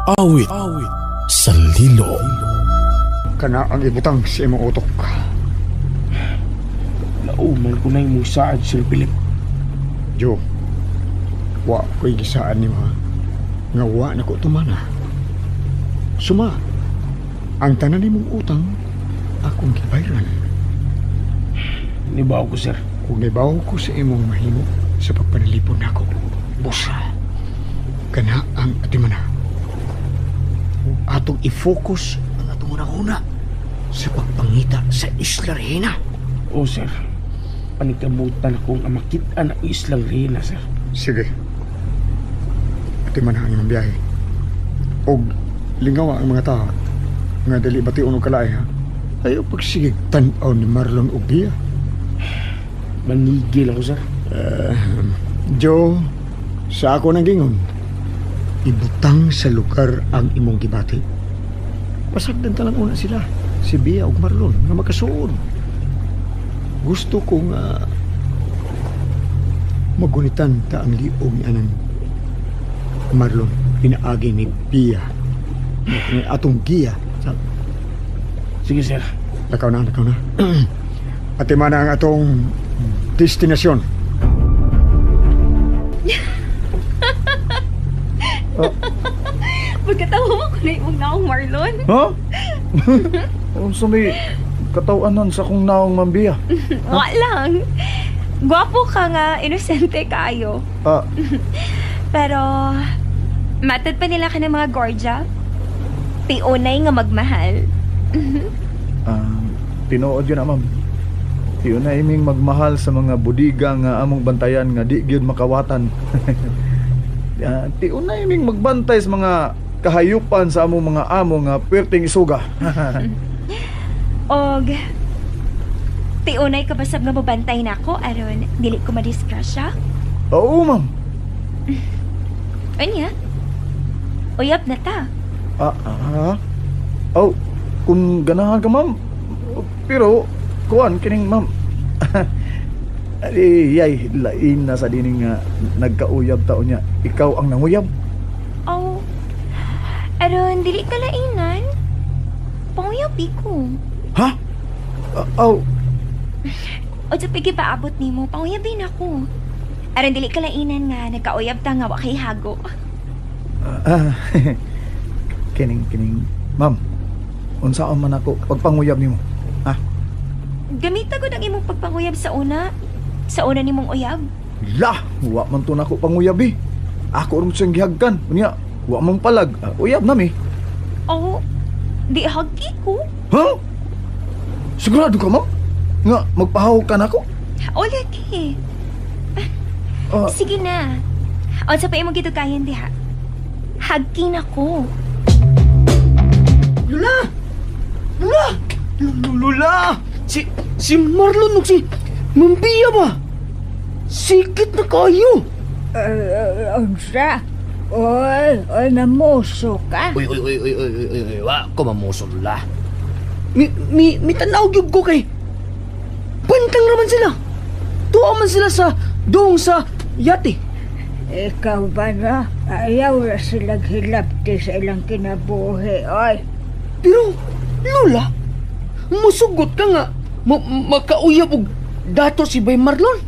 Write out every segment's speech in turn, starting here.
Awit sa lilo. Kana ang ibutang sa imong utok. Nauman ko na imong saad, Sir Philip. Jo, wa ko'y gisaan nimo ha. Nga wa na ko tumana. Suma, ang tanan nimong utang akong gibayran. Nibaw ko, sir. Kung nibaw ko sa imong mahimo sa pagpanalipon nako, busa. Kana ang atimana. Atong i-focus ang atong una-una sa pagpangita sa Isla Reyna. Oo, sir. Panikamutan akong makita ang Islang Reyna, sir. Sige. Atimana ang imong biyahe. Og lingawa ang mga tao nga dali bation og kalahi, ha. Ayaw pagsigig tan-aw ni Marlon og Bia. Manigil ako, sir. Joe, sa ako nang gingon, ibutang sa lugar ang imong gibati. Pasagdan talang una sila, si Bia ug Marlon, nga makasuod. Gusto ko nga magunitan ta ang liog ni anang Marlon, pinaagi ni Bia. Ni atong giya. Sige, sir. Lakaw na, lakaw na. Ate mana ang atong destinasyon. Oh. Pagkatawa mo ko na imong naong Marlon. Ha? Unsa may katawanan sa akong naong Mambiya? Wa lang. Gwapo ka nga, inosente kayo. Ah. Pero matad pa nila ka ng mga gorja. Tiunay nga magmahal. Tinuod yun na, ma'am. Tiunay iming magmahal sa mga budiga nga among bantayan nga di gyud makawatan. Tiunay iming magbantay sa mga kahayupan sa among mga amo nga perting isuga. Og tiunay ka basab nga mobantay nako aron dili ko madisgrasya? Oo, ma'am. Unya? Uyab na ta. Oh, kung ganahan ka, ma'am. Pero kuan kining ma'am. Ay, ay, lain na sa dining nagkauyab tao niya. Ikaw ang nanguyab. Oh. Aron dili ka lainan. Panguyab ko. Ha? Oh. O sa pigi paabot nimo, panguyabin ako. Aron dili ka lainan nga nagkauyab ta nga wa kay hago. Kining ma'am. Unsaon man ako pagpanguyab nimo? Ha? Gamita gud ang imong pagpanguyab sa una. Sa una nimong uyab. La, wa man to nako panguyab eh. Ako ron siyang gihagkan. Unya, wa man palag. Uyab nami. Oh, di hagki ko. Ha? Sigurado ka, ma'am? Nga magpahawak ka nako? O lagi. Sige na. Unsa pa imong gitukayan diha? Hagki nako. Lula! Lula! Lula! Si Marlon ug si Mambiya ba? Sigit na kayo! Unsa? Oy, oy, namuso ka? Uy, wa ko mamuso, Lula. Mi tanaw gyud ko kay bantang raman sila. Tuwa man sila sa doong sa yate. Ikaw ba na? Ayaw ra sila hilabti sa ilang kinabuhi, oy. Pero, Lula, musugot ka nga makauyab og dato si Bay Marlon.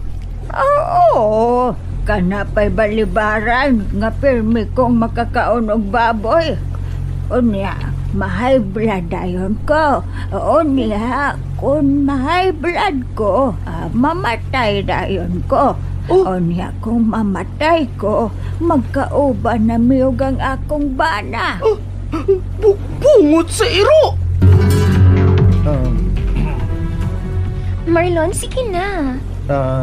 Oo, kanapay balibaran nga pirmi kong makakaon og baboy. Unya, ma-high blood dayon ko. Unya, kung ma-high blood ko, mamatay dayon ko. Oh. Unya, kung mamatay ko, magkauban na miyog ang akong bana. Oh, bungot sa iro! Marlon, sige na.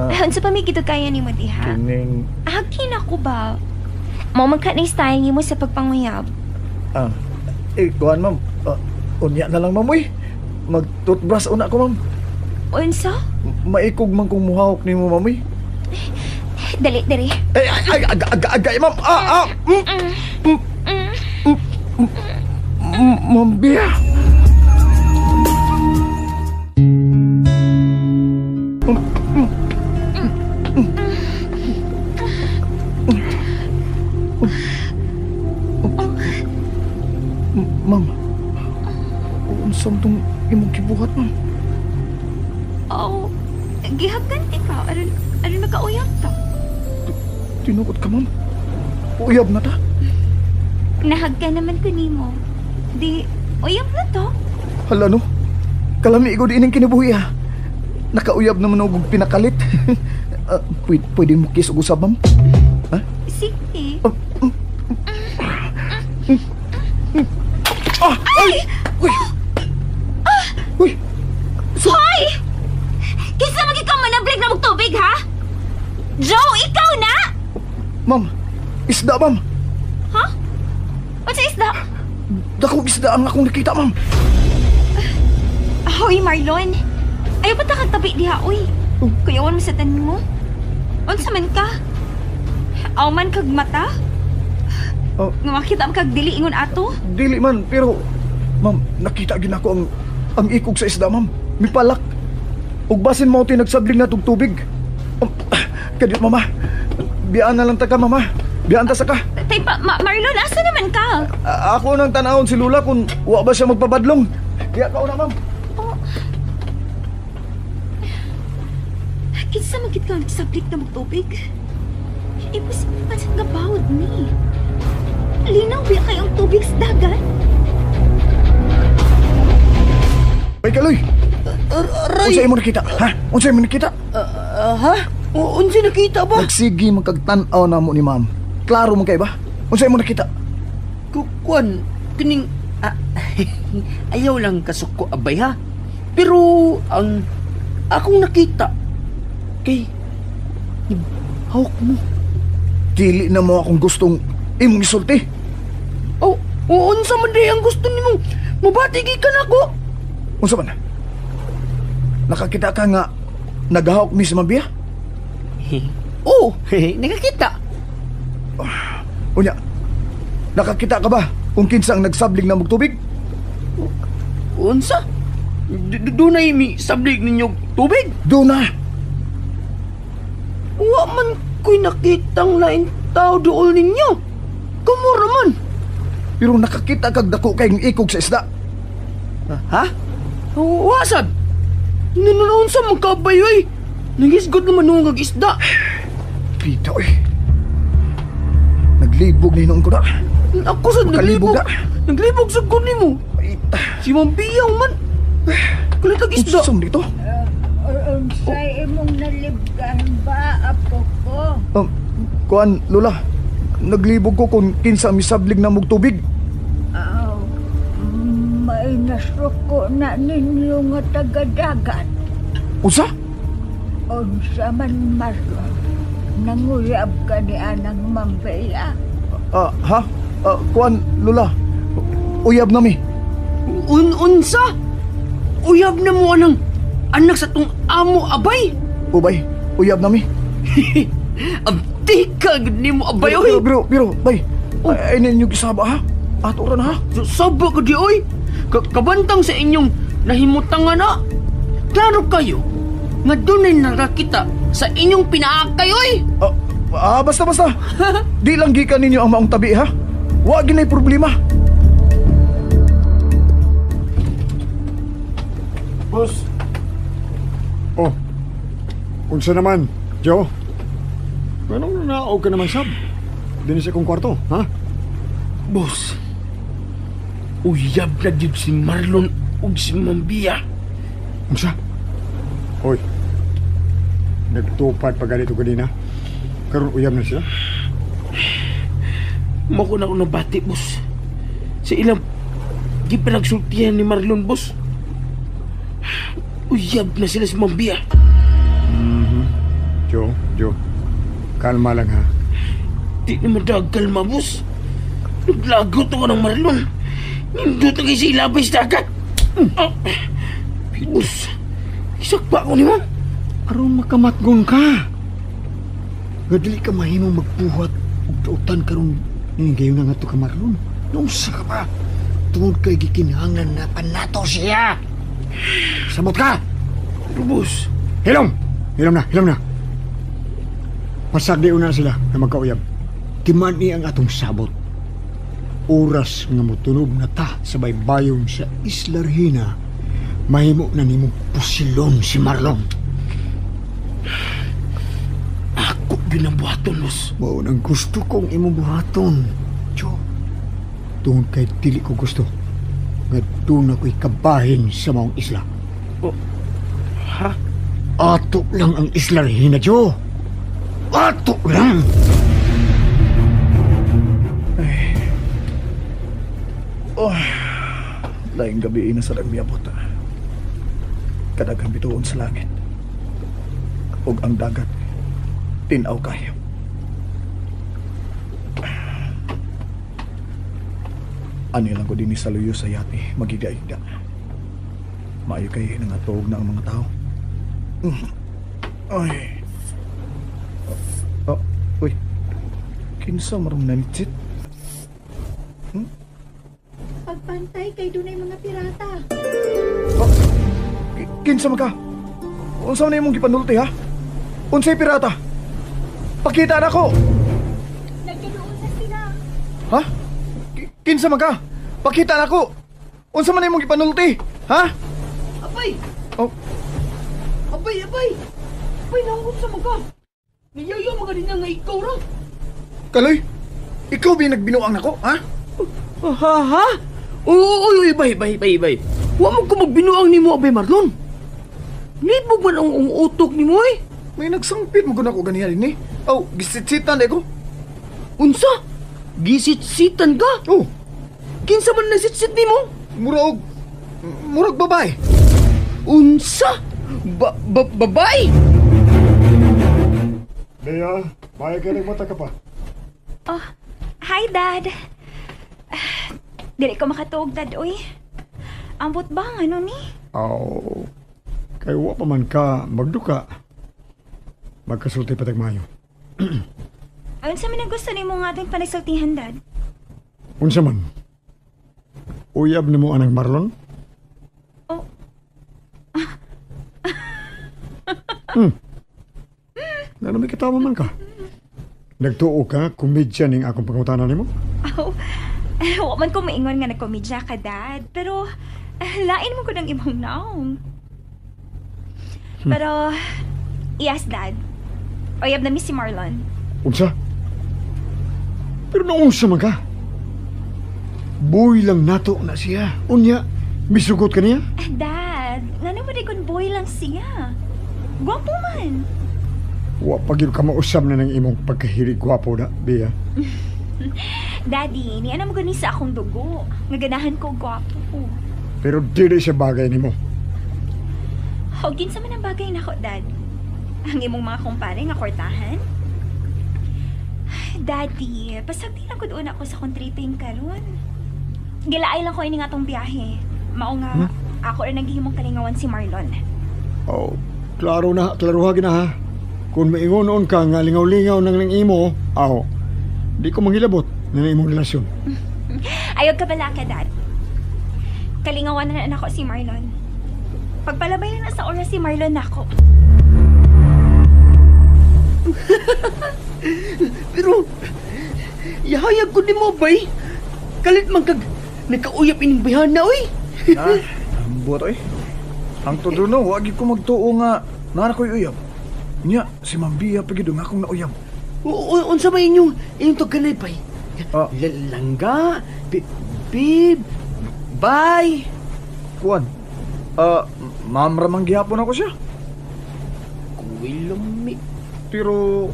Unsa pa may gitukayan nimo diha? Kining... Hagkin ako ba? Mao man ka na style nimo sa pagpanguyab. Kuan ma'am. Unya na lang ma'am, uy. Mag-toothbrush una ko, ma'am. Unsa? Maikog man kung muhawak nimo, ma'am, uy. Dali, dali. Ay, ay, agay, ma'am. Ma'am Bia. Ma'am, unsam tong imong gibuhat, ma'am? Oh, gihagkan ka. Aron makauyab ta. Tinukot ka, ma'am. Uyab na ta. Nahagkan naman ko nimo. Di, uyab na to. Hala no, kalami ko di ining kinabuhi ha. Nakauyab naman og pinakalit. Pwede mo kiss og usab, ma'am? Ha? Sige. Ah! Ay! Uy! Uy! Hoy! Kinsa man ikaw manablig na mong tubig, ha? Joe, ikaw na! Ma'am, isda, ma'am. Ha? Unsa isda? Dakong isda ang akong nakita, ma'am. Hoy, Marlon. Ayaw pa ta kag tabi diha, uy. Kuyawan mo sa tanin mo. Unsa man ka? Aw man kag mata? Oh. Nga makita mo kag dili ingon ato? Dili man, pero ma'am, nakita gyud nako ang ikog sa isda, ma'am. Mipalak. Ug basin mao ti nagsabling na tug tubig. Kadiyot, mama. Biyaan na lang ta ka, mama. Biyaan ta sa ka. Tay pa, Marlon, asa naman ka? Ako nang tanawon si Lula kung wa ba siya magpabadlong. Diya ka una, ma'am. Oh. Kinsa man gid ka nagsablik na magtubig? Imposible man sa nga bawod ni. Linaw biya kayong tubig sa dagat? Bay kaloy. Aray! Unsa imo nakita? Ha? Unsa imo nakita? Ha? Unsa nakita ba? Nagsigi man kag tan-aw namo ni ma'am. Klaro man kay ba? Unsa imo nakita? Kuan, kining ayaw lang kasuko abay ha. Pero ang akong nakita kay hawak mo. Dili na mo akong gustong imong isulti. Oh, unsa man di ang gusto nimo? Mabati gi ka nako. Unsa man? Nakakita ka nga nagahawk mi sa Mabia? Oh, nakakita. Unya, nakakita ka ba kung kinsa ang nagsabling na tubig? Unsa? Dunay mi sablig ninyo tubig? Duna. Wa man ko'y nakitang laing tao dool ninyo. Kumura man. Pero nakakita kag dako kayong ikog sa isda. Ha? Wasad. Nununsa man kabay oy. Nangisgod naman nung kag isda. Pita oy. Naglibog ni noon ko na. Ako sa naglibog. Na. Naglibog sa ko nimo. Si Ma'am Biyaw man. Kulit ang isda. Unsa dito? Unsay imong nalibgan ba, apo ko? Kuan, Lola. Naglibog ko kung kinsa misablig na mog tubig. Aw, may nasuko na ninyo nga tagadagat. Unsa? Unsa man, Marlon. Nanguyab ka ni anang Mambea. Ha? Kuan, Lola. Uyab na mi. Unsa? Uyab na mo anang anak sa tong amo, abay? Ubay, uyab na mi. Abtika gud nimo, abay oy. Pero, bay. Oh. Ay ninyo gisaba ha? Ato ra na ha? Saba ka di oy. Kabantang sa inyong nahimutangan na. Klaro kayo nga dunay nakakita sa inyong pinaakay oy. Basta. Di lang gikan ninyo ang maong tabi ha. Wa ginay problema. Boss. Oh. Unsa naman, Joe? Anong nanaog ka naman, sab? Dini sa akong kwarto, ha? Boss, uyab na jud si Marlon ug si Mambia. Unsa? Hoy. Nagtupad pa ganito kanina. Karon uyab na sila. Mako na ako nabati, boss. Sa ilang di pa nagsultihan ni Marlon, boss. Uyab na sila si Mambia. Joe, kalma lang ha. Di naman kalma, boss. Naglagot ako ng Marlon. Nindot na kayo sa ilabay sa dagat. Boss, isakpa ako ni mo. Aron makamatgon ka. Nga dili ka mahimong magbuhat og dautan karon gayon na nga to ka Marlon. Naunsa ka pa? Tungod kay gikinahanglan na panato siya. Samot ka! Pero boss... Hilom! Hilom na. Pasagdi una sila na magkauyab. Timan ni ang atong sabot. Oras nga motunob na ta sa baybayon sa Isla Regina, mahimo na nimong pusilon si Marlon. Ako ginabuhaton, boss. Mao nang gusto kong imong buhaton, Joe. Tungod kay dili ko gusto nga doon ako'y kabahin sa maong isla. Oh, ha? Ato lang ang Isla Regina, Joe. Ato lang! Ay. Oh, laing gabi na sa nagmiabot. Kadaghang bituon sa langit. Ug ang dagat, tinaw kayo. Ano lang ko din sa luyo sa yate, magigda-igda. Maayo kay nangatog na ang mga tao. Ay. Oh, uy. Kinsa marong nanitsit? Pagpantay kay dunay mga pirata. Oh, kinsa man ka? Unsa man imong gipanulti ha? Unsay pirata? Pakita na ko. Nagkaduol na sila. Ha? Kinsa man ka? Pakita na ko. Unsa man imong gipanulti? Ha? Abay! Oh. Abay, abay! Abay, naunsa man ka? Niyayo mga din nga ikaw ra. Kaloy, ikaw ba yung nagbinuang nako, ha? Ha, ha? Uy, uy, bay, bay, bay, bay. Wa mo ko magbinuang nimo, abay Marlon. Nibog man ang utok nimo, eh. May nagsangpit mo ko ganiya din, eh. Aw, gisitsitan eh ko. Unsa? Gisitsitan ka? Oh. Kinsa man nasitsit nimo? Murag babae. Unsa? Babae? Bea, may ka nagmata ka pa. Oh, hi, Dad. Dili ko makatuog, Dad, uy. Ambot ba ang ano ni? Aw, kay wa pa man ka magduka. Magkasulti pa tagmayo. Unsa man ang gusto nimo nga atong panagsultihan, Dad? Unsa man? Uyab nimo anang Marlon? Oh. Ngano may katawa man ka? Nagtuo ka, komedya ning akong pangutana nimo? Aw, wa man ko maingon nga nagkomedya ka, Dad. Pero, lain mo ko ng imong naong. Pero, yes, Dad. Uyab na mi si Marlon. Unsa? Pero naunsa man ka? Boy lang nato na siya. Unya, misugot ka niya? Dad, ngano mo di kun boy lang siya? Gwapo man. Wa pa gyud ka mausab na ng imong pagkahiri gwapo na, Bea. Daddy, ni anam gani sa akong dugo. Nga ganahan ko gwapo. Pero dili siya bagay nimo. O kinsa man ang bagay nako, Dad? Ang imong mga kumpare nga kwartahan? Daddy, pasagdi lang ko doon ako sa akong tripping karon. Gilaay lang ko ini nga tong biyahe. Mao nga, ako ra naghihimong kalingawan si Marlon. Oh, klaro na, klaruha gina ha. Kung maingon ka nga lingaw-lingaw nang nang imo, aw, di ko manghilabot na imong relasyon. Ayaw ka bala ka, Dad. Kalingawan na nako si Marlon. Pagpalabay na sa oras si Marlon nako. Pero, yahayag ko ni mo, bay. Kalit man kag nagkauyap ining bayhana, oy. Ah, ambot, oy. Ang todo no, wag ko magtuo nga nara ko'y uyab. Nya, si Ma'am Bea pagid nga akong nauyab. Unsa ba inyong tugkanay, bay? Ah. Langga, bib, bay. Kuan. Ma'am ramang gihapon ako siya. Kuwilami. Pero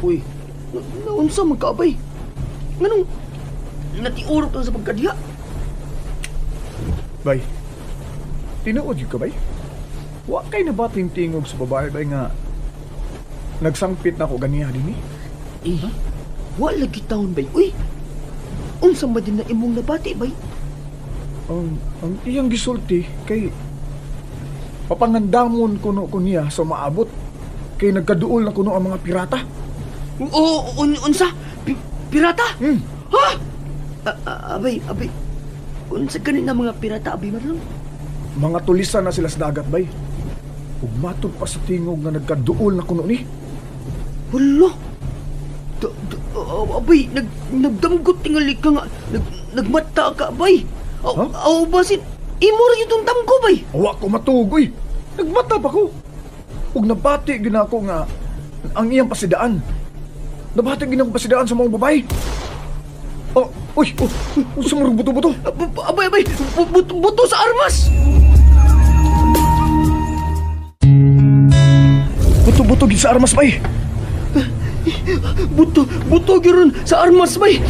Uy, naunsa man ka, bay? Nganong natiurok lang sa pagkadiha? Bay, tinuod yun ka, bay? Wa kay nabating tingog sa babae, bay, nga nagsangpit na ko ganiya din eh. Eh, wa lagi taon, bay. Uy, unsa man din na imong nabati, bay? Ang iyang gisulti kay papangandamon kuno ko niya sa maabot kay nagkaduol na kuno ang mga pirata. Oo, unsa? Pirata? Hmm. Ha? Abay, abay. Unsa ganin na mga pirata, abay Marlon? Mga tulisan na sila sa dagat, bay. Ug matud pa sa tingog nga nagkaduol na kuno ni. Hala! Abay, nagdamgot tingali ka nga. Nagmata ka, abay. Huh? Aw, basin, imo rin itong damgo, bay. Awa ko matugoy. Nagmata pa ko. Ug nabati gyud ako nga ang iyang pasidaan. Nabati gyud ako pasidaan sa mga babae. Oh, uy, oh, unsa man buto-buto? Abay, abay, buto sa armas. Buto-buto gyud sa armas, bay. Buto, buto gyud sa armas, bay.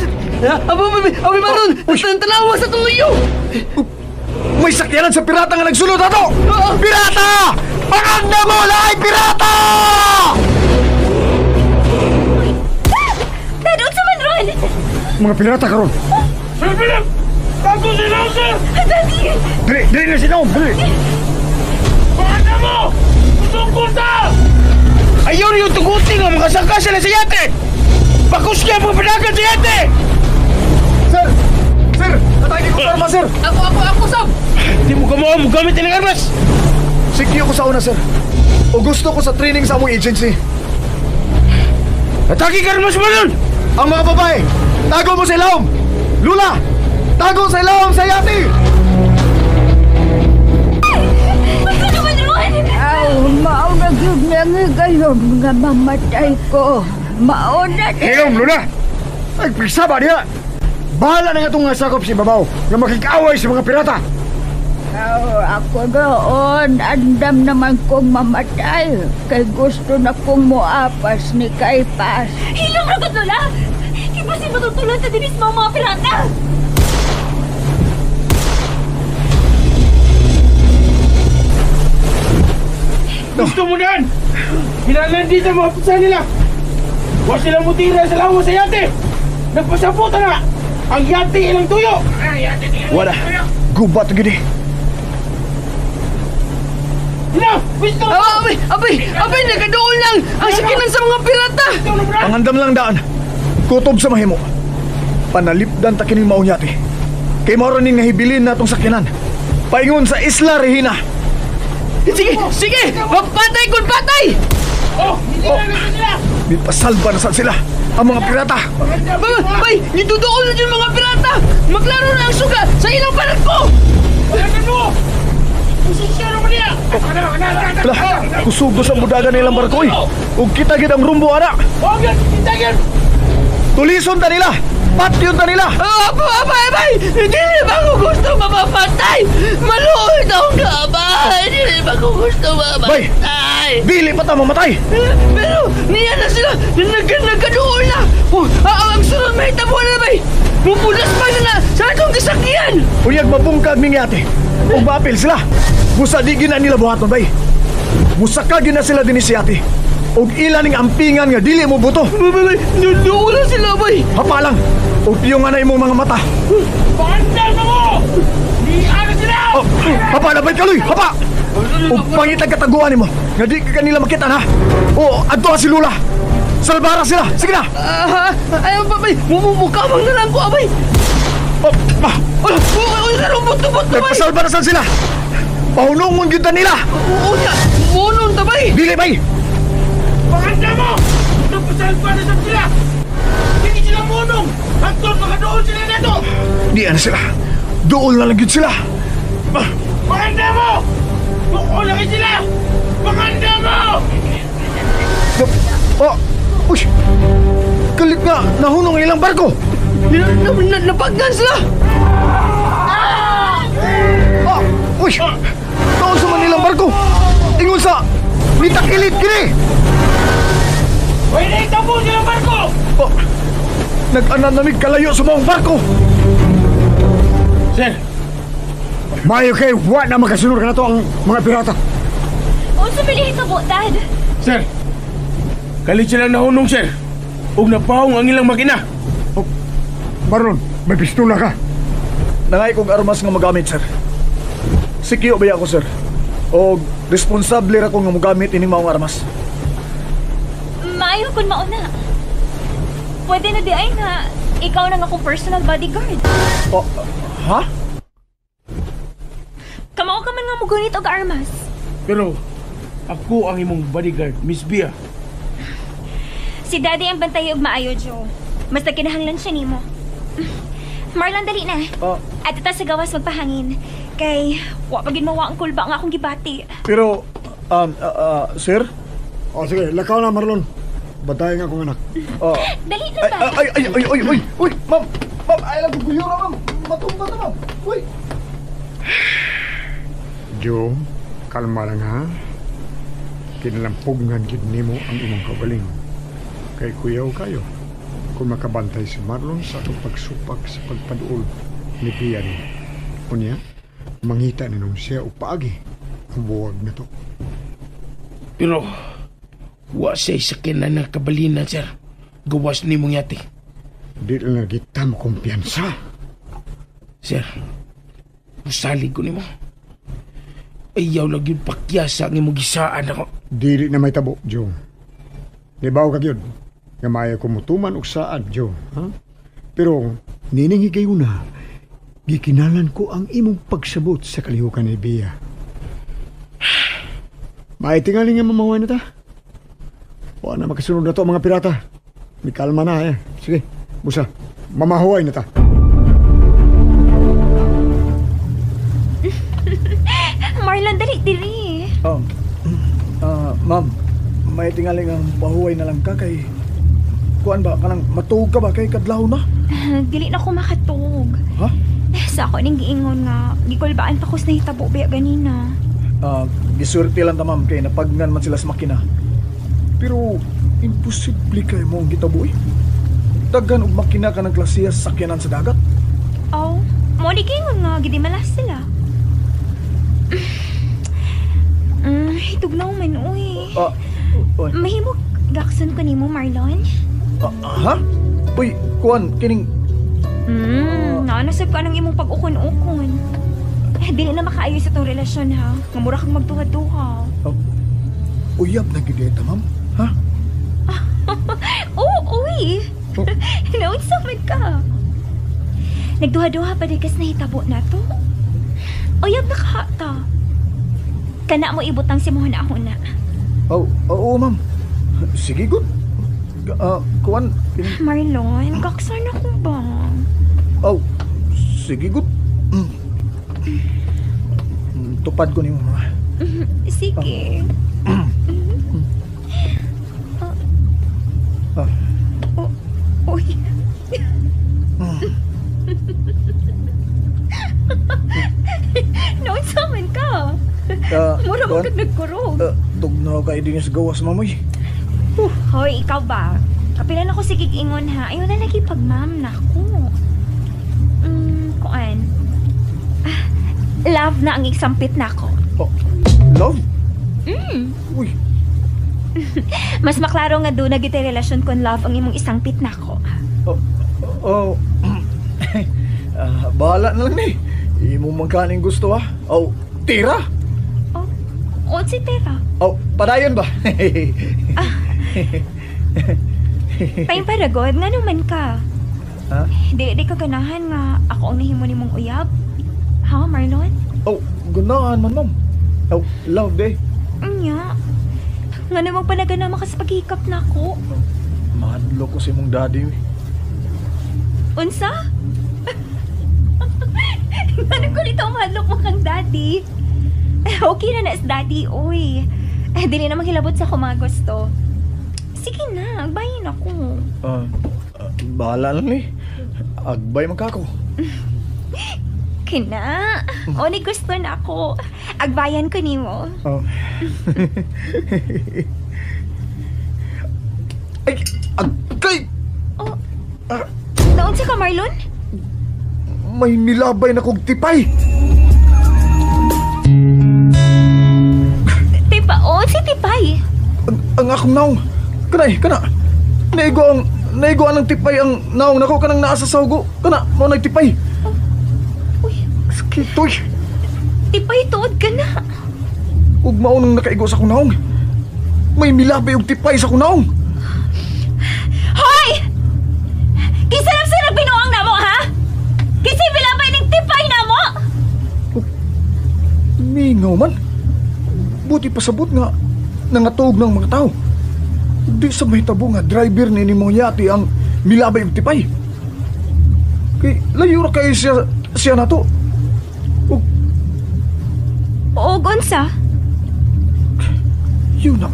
Abay, abay, abay, Maron, tanawa sa tuloy. May sakyanan sa pirata nga nagsulod ato. Pirata! Panganda mo laay pirata! Dad, unsa man ron? Mga pirata karon. Sir Philip! Tago sila, sir! Daddy! Dili, dili na sila, dili. Panganda mo! Tungkol ta! Ayaw yung tuguti nga makasangka sila sa yate! Bakus niya mga panagan sa yate! Sir! Sir! Atake ko sa armas, sir! Ako, sab! Di mo kamo mo gamit ng armas! Sikyo ko sa una, sir. O gusto ko sa training sa among agency. Atake ka armas mo nun! Ang mga babae, tago mo sa ilawom! Lula! Tago sa ilawom sa yate! Unsa naman ron? Aw, mao na gyud nga gayon nga mamatay ko. Mao na. Hilom, Luna! Ay, pagsaba niya! Bahala na nga itong sakop si Babaw na makikaaway sa mga pirata! Aw, ako doon, andam naman kong mamatay. Kay gusto na kong moapas ni Kaypas. Hilom ragot, Lola! Kibusin matutulad na dinis mo ang mga pirata! Gusto mo na! Kinalan dito mga pisa nila! Huwag silang mutira sa lawa sa yate! Nagpasabutan na! Ang yate ilang tuyo! Wala! Gubat gini! Ina! Abay, abay, abay, nagadool lang ang sakinan sa mga pirata! Pangandam lang daan. Kutob sa mahimo. Panalipdan ta kining maong yate. Kay mao ning nahibilin natong sakyanan. Paingon sa Isla Regina. Sige, sige! Patay kun patay! Oh! Hindi na sila! May pasalba na sad sila ang mga pirata. Bay, nidudool na yung mga pirata! Maglaro na ang suga sa ilang barko! Lah, kusog sa budagan nilang barko eh. Ug kita gid ang rumbo ana. Tulison ta nila. Patyon ta nila. Abay, abay! Hindi ba ko gusto mapapatay? Maluoy daw ka, abay! Hindi ba ko gusto mapapatay? Bay, dili pa ta mamatay. Pero niya na sila! Nagkadool na! Oh, ang sunod may tabo na, bay! Mupulas pa na sa atong kasakyan! Uyag mabungkag ming yate. Ug maapil sila. Busa di gina nila buhaton, bay. Musaka gina sila dinhi si yate. Ug ila ning ampingan nga dili mo buto. Bay, doon na sila, bay! Hapa lang. Ug piyong na imong mga mata. Paandar na mo! Di ana sila! Oh, hapa na bay kaloy, hapa! Ug pangitag kataguan nimo nga di ka kanila makita na. O adto si Lula. Salbara sila. Sige na. Ay, bay, mumukamang na lang ko, abay. Oh, ah. Buto-buto, bay. Nagpasalba na saan sila. Pahunong gyud ta nila. Oo na, munon ta, bay. Dili bay. Panganda mo! Nagpasalba na saan sila! Hindi sila munong! Hangtod makadool sila nato! Di ana sila. Dool na lang gyud sila. Panganda mo! Dool na sila! Panganda mo! Oh, uy! Kalit nga, nahunong ilang barko! Napagdan sila! Oh, uy! Taon sa Manilang barko! Ingon sa... Nitakilit kini! Pwede itabo silang barko! Oh, nag-anan namig kalayo sa maong barko! Sir! Mayo kay wa na makasunod ka na to ang mga pirata. Unsa may nahitabo, Dad? Sir! Kalit silang nahunong, sir! Ug napahong ang ilang makina! Oh, Marlon, may pistola ka. Nangay kog armas nga magamit, sir. Sikyo ba ako, sir? O responsable ra ko nga mogamit ining maong armas. Maayo kun mauna. Pwede na di ay nga ikaw na nga akong personal bodyguard. Oh, ha? Kamao ka man nga mogunit og armas. Pero ako ang imong bodyguard, Miss Bia. Si Daddy ang bantay og maayo, Joe. Mas nagkinahanglan siya nimo. Marlon, dali na. At ito sa gawas magpahangin. Kay, wa pa gid mawa ang kulba nga akong gibati. Pero, sir? O sige, lakaw na Marlon. Batayin nga akong anak. Dali na ba? Ay, uy, ma'am! Ma'am, ay lang guyura, ma'am! Matumba na, ma'am! Uy! Joe, kalma lang ha. Kinalampugngan gid nimo ang imong kaugalingon. Kay kuyaw kayo kung makabantay si Marlon sa atong pagsupak sa pagpaduol ni Bia ni. Unya, mangita na nung siya o paagi ang buwag na to. Pero, wa siya sakinan ng kabalinan, sir. Gawas ni mong yate. Di lang kita mo kumpiyansa. Sir, usalig ko nimo. Ayaw lang yung pakyasa ang imong gisaan ako. Dili na may tabo, Joe. Nibaw ka yun. Nga maayo ko mutuman og saad, Joe. Ha? Pero, nining higayuna, gikinalan ko ang imong pagsabot sa kalihukan ni Bea. Maitingali nga mamahuay na ta. Wala na makasunod na to ang mga pirata. May kalma na eh. Sige, busa. Mamahuay na ta. Marlon, dali diri. Ma'am, may tingali nga pahuway na lang ka kay... Kuan ba, kanang matuog ka ba kay kadlaw na? Dili na ko makatug. Ha? Sa ako ning giingon nga, gikulbaan pa ko sa nahitabo biya ganina. Gisuerte lang ta ma'am kay napagnan man sila sa makina. Pero imposible kay mo ang gitabo eh. Daghan og makina ka ng klasiya sa sakyanan sa dagat. Oh, mo ni giingon nga gidimalas sila. Hitugnaw man uy. Uy. Mahimo gakson ko nimo Marlon? Ha? Uy, kuan kining Naanasab ka ng imong pag-ukon-ukon. Eh, dili na makaayo sa tong relasyon ha. Nga mura kang magduha-duha. Uyab na gyud ta, ma'am. Ha? Oo, uy. Oh. Naunsa man ka. Nagduha-duha pa di kas nahitabo na to. Uyab na ka ta. Kana mo ibutang si Mohana-huna. Oh, oo, ma'am. Sige, good. Kuan. Marlon, kaksan ako ba? Oh, sige, good. Tupad ko nimo, ma'am. Sige. Uy. Naunsa man ka? Mura man kag nagkurog. Tugnaw ka din sa gawas, mamoy. Hoy, ikaw ba? Kapilan ako sige ingon ha. Ayaw na lagi pag-ma'am na ako. Kuan. Love na ang isampit na ako. Oh, love? Uy. Mas maklaro nga doon na gitay relasyon kon love ang imong isangpit na ako. Oh. Bahala na lang ni. Imo man kaning gusto ha. Oh, tira. Oh, si tira. Oh, padayon ba? Time paragod, nga naman ka. Ha? Di ka ganahan nga ako ang nahimo nimong uyab. Ha, Marlon? Oh, ganahan man, ma'am. Oh, love day. Anya. Nga namang panaganama ka sa paghikap na ako. Oh, mahadlok ko sa imong daddy. Unsa? Nga ko nito mahadlok mo kang daddy. Okay na na daddy, uy. Dili na maghilabot sa akong mga gusto. Sige na, agbayin ako. Bahala lang eh. Agbay man ka ako. Kina, o ni gusto na ako. Agbayan ko nimo. Oh. Ay, agkay! Oh, naunsa ka, Marlon? May nilabay na kong tipay! Tipa, oh, si tipay. Ang akong naong. Kanay, kana. Naigo ang tipay ang naong nako kanang naa sa saugo. Kana, mo nagtipay. Oh. Uy. Sakit, uy. Tipay tuod ka na. Ug mao nang nakaigo sa akong naong. May milabay og tipay sa akong naong. Hoy! Kinsa lang sa nagbinuang namo, ha? Kinsa milabay ning tipay namo? Oh, mingaw man. Buti pasabot nga nangatog ng mga tao. Di sa mahitabo nga driver ni ni Moyati ang milabay og tipay. Kay layo ra kay siya nato. Og unsa? Yun na.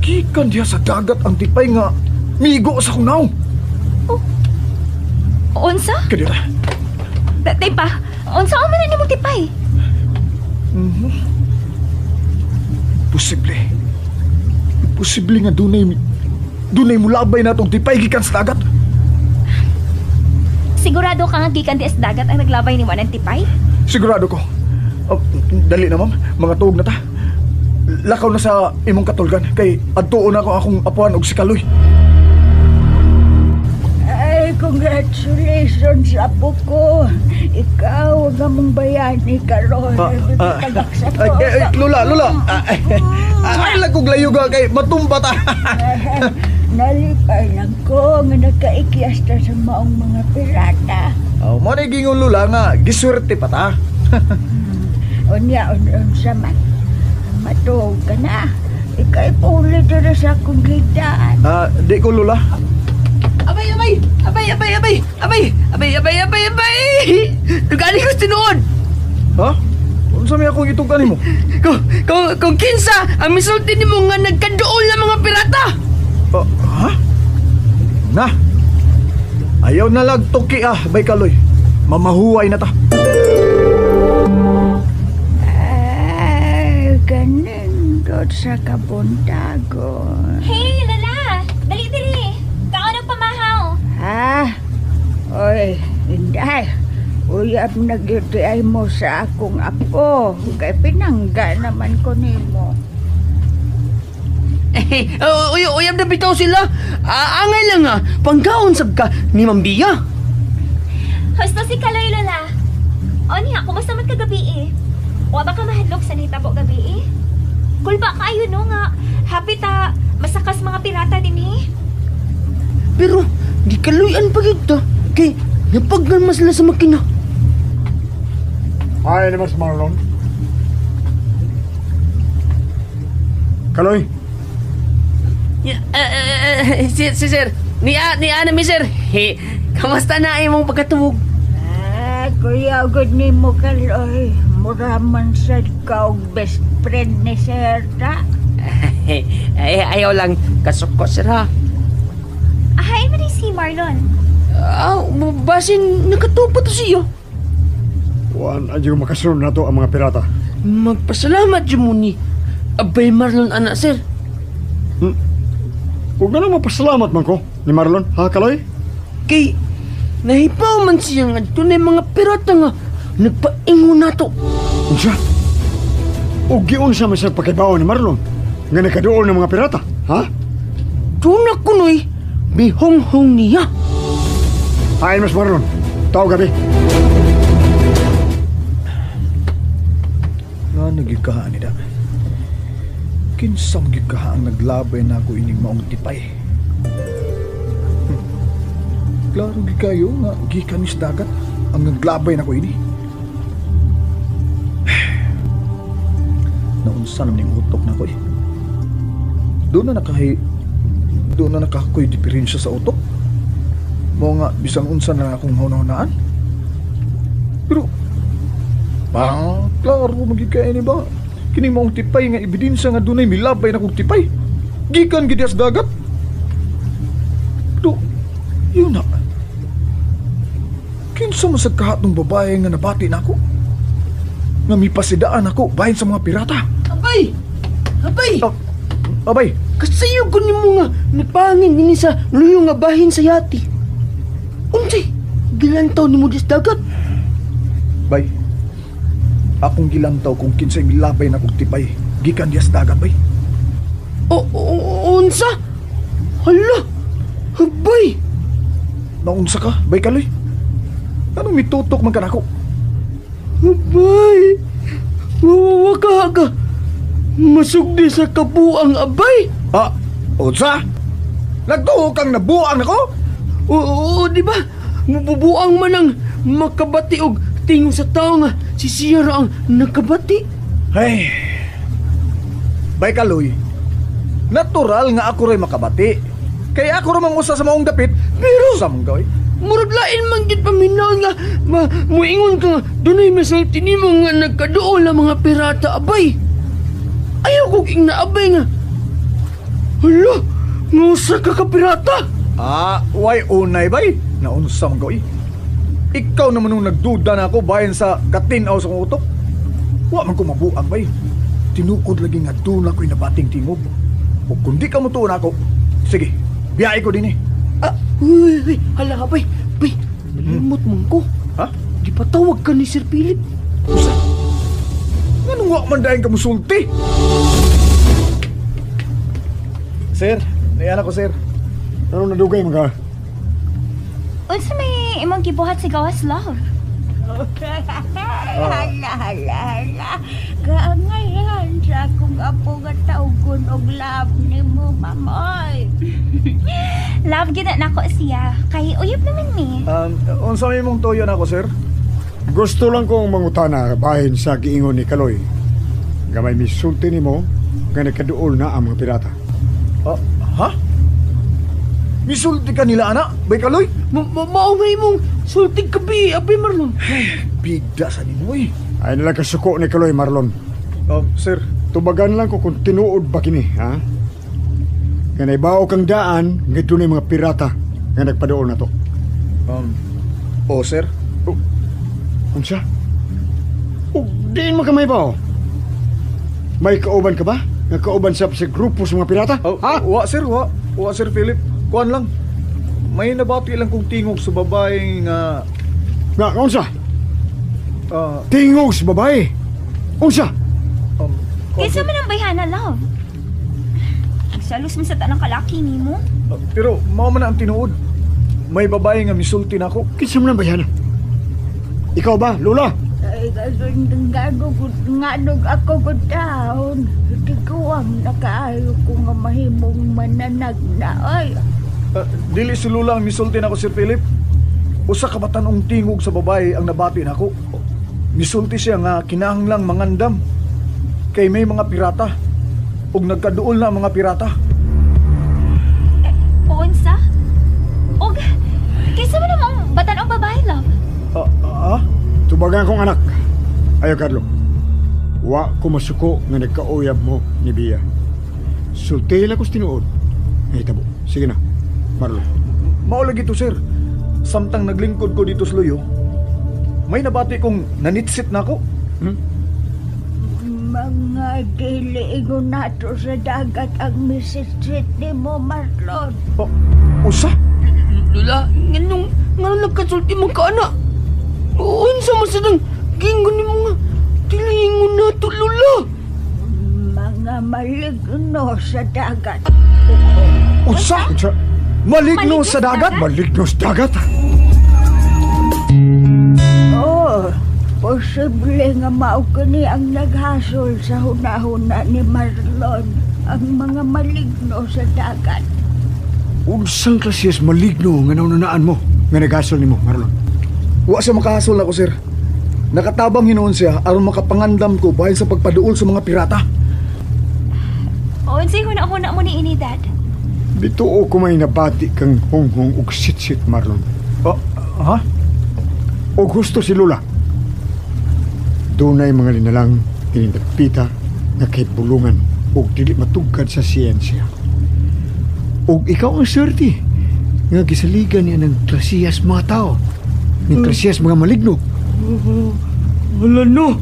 Gikan diha sa dagat ang tipay nga migo sa akong naong. Oh. Unsa? Kadira. Tay pa, unsa man na nimong tipay? Posible. Posible nga dunay mulabay na itong tipay gikan sa dagat. Sigurado ka nga gikan di sa dagat ang naglabay ni ng tipay? Sigurado ko. Oh, dali na ma'am, mga tuog na ta. Lakaw na sa imong katulgan kay adtuon na ako akong apuan og si Kaloy. Ay, congratulations, apo ko. Ikaw ang among bayani karon. Ay, Lola, Lola. Ay, lagog layo ka kay matumba ta. Nalipay lang ko nga nakaikyas ta sa maong mga pirata. Oh, mo na gingon Lola nga giswerte pa ta. Unya, unsa man. Matuog ka na. Ika'y puli dito sa akong gitaan. Di ko, Lola. Abay, abay! Abay, abay, abay! Abay! Abay, abay, abay, abay! Nagani ko tinuod! Ha? Unsa may akong itugan nimo? Kung kinsa, ang misulti nimo nga nagkaduol ng mga pirata! Ha? Na! Ayaw na lagtuki bay Kaloy. Mamahuway na ta. Ay, ganindot sa kabuntagon. Hey, Lola! Dali, dali! Kaon ang pamahaw! Ha? Oy, inday. Uyab nagyuti mo sa akong apo. Kay pinangga naman ko nimo. Eh, uyab na bitaw sila. Angay lang panggaon sab ka ni Ma'am Bia. Husto si Kaloy, Lola. O niya, kumusta man kagabi eh? Wa ba ka mahadlok sa nahitabo gabi eh? Kulba kaayo no nga. Happy ta, masakas mga pirata din eh. Pero, di kaluyan pa gyud ta. Kay, napagnan man sila sa makina. Ay, naman si Marlon. Kaloy. Si sir, niya na mi sir. Hey, kamusta na imong pagkatuog? Kuya, good ni mo Kaloy. Mura man sad ka og best friend ni sir ta. Ay, ayaw lang kasuko sir ha. Ahay man si Marlon. Basin nakatupa to siya. Wan, adyo makasunod na to ang mga pirata. Magpasalamat jud mo ni Abay Marlon anak sir. Huwag na lang mapasalamat man ko ni Marlon, ha Kaloy? Kay nahipaw man siya nga dunay mga pirata nga nagpaingon nato. Unsa? O giunsa man siya pakibaw ni Marlon nga nakaduol ng mga pirata, ha? Doon na kunoy bihonghong niya. Ayon mas Marlon, tao gabi. Nga nagyugkahaan nila. Kinsang gyugkahaan naglabay na ako ining maong tipay. Klaro gyud kayo nga gikan sa dagat ang naglabay na ko ini. Naunsa naman yung utok na ko eh. Doon na nakakoy diferensya sa utok. Mo nga bisang unsa na akong hunahunaan. Pero bang klaro magyud kay ini ba? Kini maong tipay nga ebidensya nga dunay milabay na kong tipay. Gikan gid sa dagat. Do, yun na. Kinsa man sa kahatong babae nga nabati nako? Nga mipasidaan ako bahin sa mga pirata. Abay! Abay! Oh, abay! Kasayo ko nimo nga nagpangin nini sa luyo nga bahin sa yati. Unsay gilantaw nimo sa dagat? Bay, akong gilantaw kung kinsay milabay na kong tipay gikan diya sa dagat, bay. O, unsa? Hala! Abay! Naunsa ka, bay Kaloy? Anong mitutok man ka nako? Abay! Wawawa ka ka! Masugdi sa kabuang, abay! Ah, unsa? Nagtuo kang nabuang nako? Oo, di ba? Mabubuang man ang makabati og tingog sa tao nga si Sierra ang nakabati. Ay, bay Kaloy, natural nga ako rin makabati. Kaya ako ramang usa sa maong dapit. Pero sa mong gawin. Murag lain man gyud paminaw nga muingon ka nga dunay misulti nimo nga nagkaduol ang mga pirata abay. Ayaw ko king naabay nga. Hala, nga usa ka ka pirata. Ah, way unay bay. Naunsa man gawin. Ikaw naman nung nagduda na ako bahin sa katinaw sa kong utok. Wa man ko mabuang bay. Tinukod lagi nga doon ako'y nabating tingog. O kung di ka mo tuon ako, sige, biyahe ko din eh. Ah, uy, uy, hala abay. Bay, nalimot man ko. Ha? Di pa tawag ka ni Sir Philip. Usa? Nganong wa man dahin ka musulti? Sir, naiyan ako sir. Ano nadugay mga? Unsa may imong gibuhat sa gawas, love? Hala, hala, hala. Kaangayan sa akong apo nga tawgon og love nimo, mamoy. Love gyud na nako siya. Kay uyab naman mi. Unsa may mong tuyo na ako, sir? Gusto lang kong mangutana bahin sa giingon ni Kaloy. Nga may misulti nimo nga nagkaduol na ang mga pirata. Ha? Misulti ka nila, ana? Bay Kaloy? Mao may mong sulti kabi, abay Marlon. Bigda sa nimo eh. Ay nalang kasuko ni Kaloy, Marlon. Sir, tubagan lang ko kung tinuod ba kini, ha? Nga naibao kang daan, nga dunay mga pirata nga nagpaduol na to. Oh, sir. Oh, unsa? Oh, diin mo ka may bao. May kauban ka ba? Nga kauban sa grupo sa mga pirata? Oh, ha? Wa, sir, wa. Wa, Sir Philip. Kuan lang. May nabati lang kong tingog sa babae nga... Nga, unsa? Tingog sa babae? Unsa? Kinsa man ang bayhana, love? Nagsalos man sa tanang kalaki nimo. Pero mao man ang tinuod. May babae nga misulti nako. Kinsa man ang bayhana? Ikaw ba, Lola? Ay, ngadog ako gud taon. Tiguang nakaayo ko nga mahimong mananag na ay. Dili si Lola ang misulti nako, Sir Philip. Usa ka batan-ong tingog sa babae ang nabati nako. Misulti siya nga kinahanglang mangandam. Kay may mga pirata. Ug nagkaduol na ang mga pirata. Unsa? Og kinsa man ang batan-ong babae, love? Tubagan kong anak. Ayo, Carlo. Wa ko masuko nga nagkauyab mo ni Bia. Sulti lang ko's tinuod. Nahitabo. Sige na, Marlon. Mao lagi to, sir. Samtang naglingkod ko dito sa luyo, may nabati kong nanitsit na ako. Mga dili ingon nato sa dagat ang misitsit ni mo, Marlon. Oh, usa? Lola, nganong nagkasulti mo ka, anak? Unsa man sa dang gingon ni mga dili ingon nato, Lola? Mga maligno sa dagat. Usa? Unsa? Maligno sa dagat? Maligno sa dagat? Oh, posible nga mao kini ang naghasol sa hunahuna ni Marlon, ang mga maligno sa dagat. Unsang klasiyas maligno nga naununaan mo nga naghasol nimo, Marlon? Wa siya makahasol nako, sir. Nakatabang hinuon siya aron makapangandam ko bahin sa pagpaduol sa mga pirata. Unsay huna-huna mo ni ini, Dad? Bituo ko may nabati kang honghong ug sitsit, Marlon. Ha? O gusto si Lola. Dunay mga linalang inindapita nga kay bulungan ug dili matugkad sa siyensya. Ug ikaw ang swerte nga gisaligan niya ng klasiyas mga tao. Ng klasiyas mga maligno. Wala no.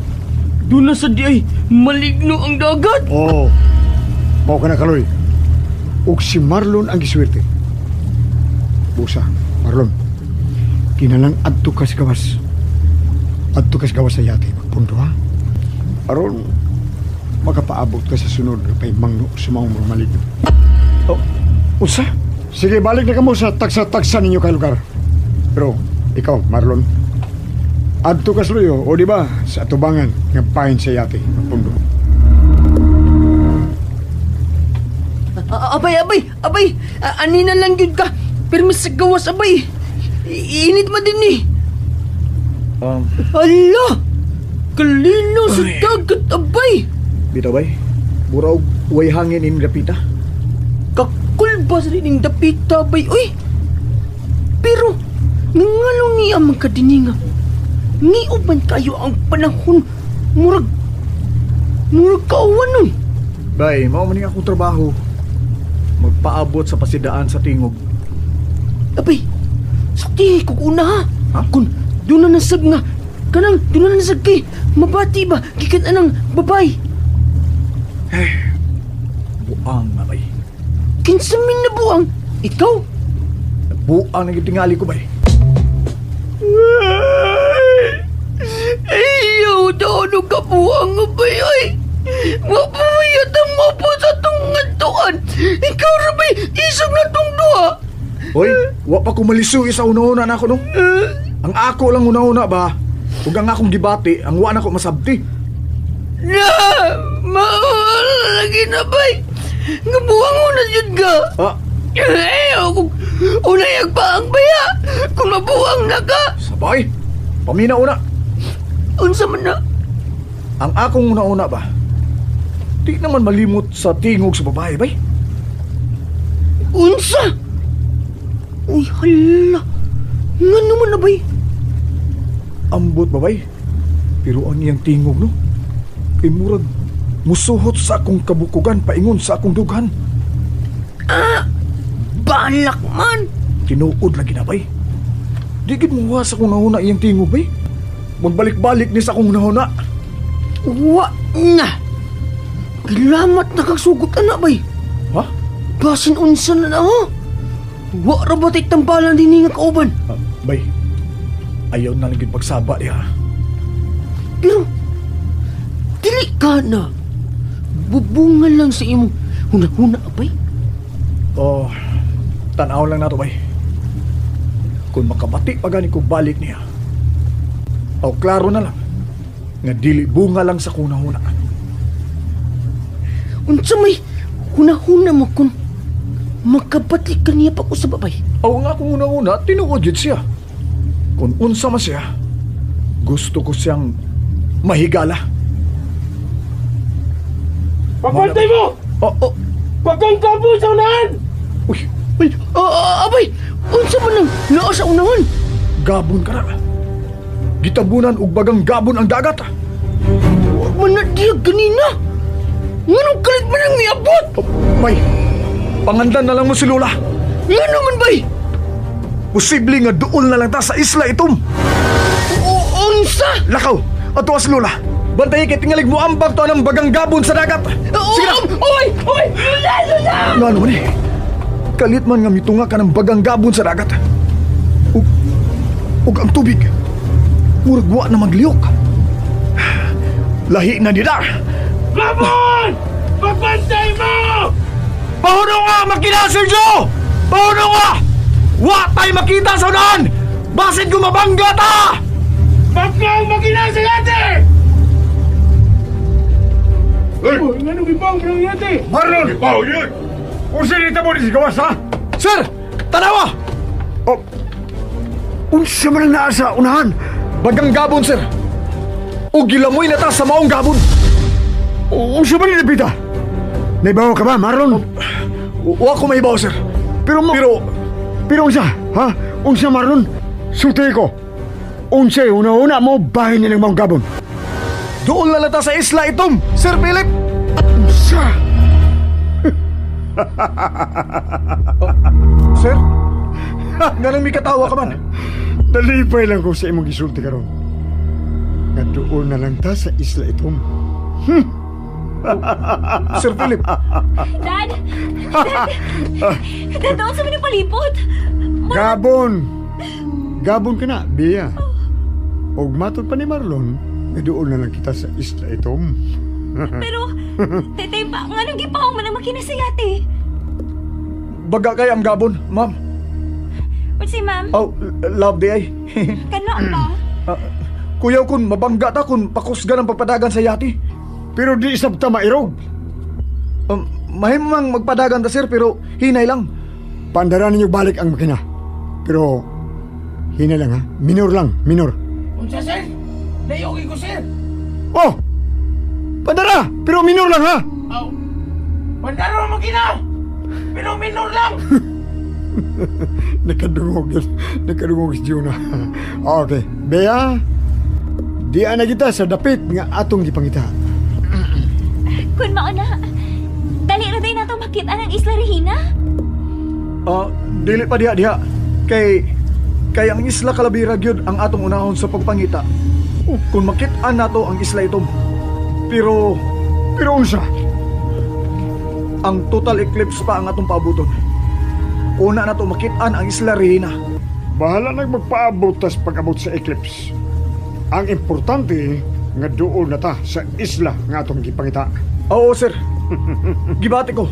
Doon na sa di ay maligno ang dagat. Oo. Mao ka na, Kaloy. Ug si Marlon ang giswerte. Busa, Marlon. Kinalang adto ka sa gawas. Adto ka sa gawas sa yate. Magpunto, ha? Aron, makapaabot ka sa sunod na paimangno sa mga maligno. Oh, usa? Sige, balik na kamo sa tagsa-tagsa ninyo kay lugar. Pero, ikaw, Marlon, adto ka sa luyo, o di ba, sa atubangan, nga pahin sa yate, magpundo. Abay, abay, abay, anina lang yun ka, pirmi sa gawas, abay. Init ma din eh. Ala, kalino sa dagat, abay. Bitaw, bay, buraw, way hangin in rapita. Kakulba Kulba sa rin dapita, bay, uy! Pero, nangalong niya man kadininga. Ngiuban kayo ang panahon. Murag kauwan nun. Bay, mao man akong trabaho. Magpaabot sa pasidaan sa tingog. Abay, sakti kog una ha. Ha? Kung doon na nasag nga, kanang doon na nasag kay, mabati ba, gikan anang babay. Eh, buang na bay. Kinsa min na buang? Ikaw? Buang na gitingali ko bay. Ayaw, daon ka buang nga bay, ay. Mapawayat ang mapo sa tong ngadtuan. Ikaw rabay, isog na tong duha. Hoy, wa pa ko malisuy sa una-una na ako, no? Ang ako lang una-una ba? Ug ang akong gibati, ang wa na ko masabti. Na, mawala lagi na bay. Nga buang una jud ka. Ah. Eh, unay ang paang baya. Kung mabuang na ka. Sabay, pamina una. Unsa man na? Ang akong una-una ba? Di naman malimot sa tingog sa babae, bay. Unsa? Uy, hala. Nga naman na, bay? Ambot, babay. Pero ang iyang tingog, no? Kay murag musuhot sa akong kabukugan, paingon sa akong dughan. Ah! Balak man! Tinuod lagi na, bay. Di gid muha sa akong nahuna iyang tingog, bay. Magbalik-balik ni sa akong nahuna. Wa na! Gilamat na kag sugot ana, bay. Ha? Basin unsa na na, ha? Wa ra ba tay tambalan dinhi nga kauban? Bay, ayaw na lang pagsaba diha. Pero, dili ka na. Bubungan lang sa imong huna-huna, bay. Oh, tan-aw lang nato, bay. Kung makabati pa gani ko balik niya, aw klaro na lang nga dili bunga lang sa kunahuna. Unsa may huna-huna mo kung makabati ka niya pag usab, bay? Aw nga kung una-una, tinuod yun siya. Kung unsa man siya, gusto ko siyang mahigala. Pagpantay mo! Oh, oh. Pagkangkabo sa unahan! Uy! Uy! Abay! Unsa man ang naa sa unahan? Gabon ka na. Gitabunan og bagang gabon ang dagat. Huwag man na diya ganina. Nganong kalit man ang miabot? Oh, bay, pangandan na lang mo si Lola. Ngano man, bay? Posible nga duol na lang ta sa isla itom. Unsa? Lakaw, ato si Lola. Bantay kay tingalig mo ambag to ang bagang gabon sa dagat. Sige na. Oy! Oy! Lola! Lola! Ngano man eh. Kalit man nga mitunga ka ng bagang gabon sa dagat. Ug ang tubig, murag wa na magliyok. Lahi na nila. Gabon! Pagbantay mo! Pahuno nga makina, Sergio! Pahuno nga! Wa tay makita sa unahan! Basin gumabangga ta! Pagkaw makina sa yate! Uy! Ano gibaw ng yate? Marlon! Gibaw yun! Unsa nita mo ni gawas, ha? Sir! Tanawa! Oh, unsa man ang naa sa unahan? Bagang gabon, sir! O gilamoy na ta sa maong gabon! Unsa man ni Pita? Naibaw ka ba, Marlon? Wa ko maibaw, sir. Pero Pero unsa, ha? Unsa, Marlon? Sulti ko. Unsa una-una mo bahin nilang maong gabon. Doon na lang ta sa isla itom, Sir Philip. Unsa? Sir? Nganong may katawa ka man? Nalipay lang ko sa imong gisulti karon. Nga doon na lang ta sa isla itom. Sir Philip. Dad! Dad! Dad, doon sa mga palipot! Gabon! Gabon ka na, Bia. Og matod pa ni Marlon, nga doon na lang kita sa isla itom. Pero, tetay pa, nga nang gipaong man ang makina sa yate. Baga kay ang Gabon, ma'am. Unsi, ma'am? Oh, love day ay. Kano pa? Kuyaw kun mabangga ta kun pakusgan ang pagpadagan sa yate. Pero di isabta mairog. Mahimang magpadagan ta, sir, pero hinay lang. Pandaran ninyo balik ang makina. Pero hinay lang ha. Minor lang, minor. Unsa, sir? Nayogi ko, sir. Oh! Pandara! Pero minor lang ha! Oh. Pandara ang makina! Pero minor lang. Nakadungog yun. Nakadungog si Jonah. Okay. Bea, diyan na kita sa dapit nga atong gipangita. Kun mauna, dali ra day nato makita ang Isla Regina. Dili pa diha. Kay ang Isla Kalabira gyud ang atong unahon sa pagpangita. Kung makit-an nato ang isla itom. Pero unsa? Ang total eclipse pa ang atong paabuton. Una nato makit-an ang Isla Regina. Bahala nang magpaabot tas pag-abot sa eclipse. Ang importante nga duol na ta sa isla nga atong gipangita. Oo, sir. Gibati ko.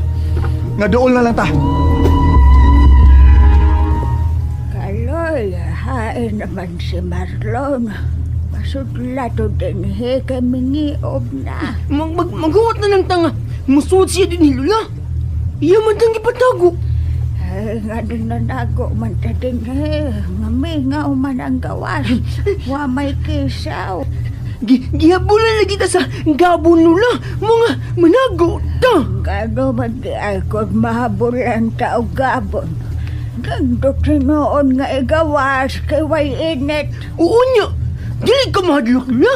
Nga duol na lang ta. Kaloy, hain naman si Marlon. Pasudlato din he, kay mingiob na. Maghuwat na lang tanga. Musuod siya din ni Lula. Iya man tang ipatago. Ay, nga din nanago man ta din he. Nga mingaw man ang gawas. Wa may kisaw. Gihabulan lagi ta sa gabon Lula. Mga manago ta. Gano man di ay kung mahabulan ta o gabon. Gandot noon nga igawas kay way init. Oo niya. Dili ka mahadlok na.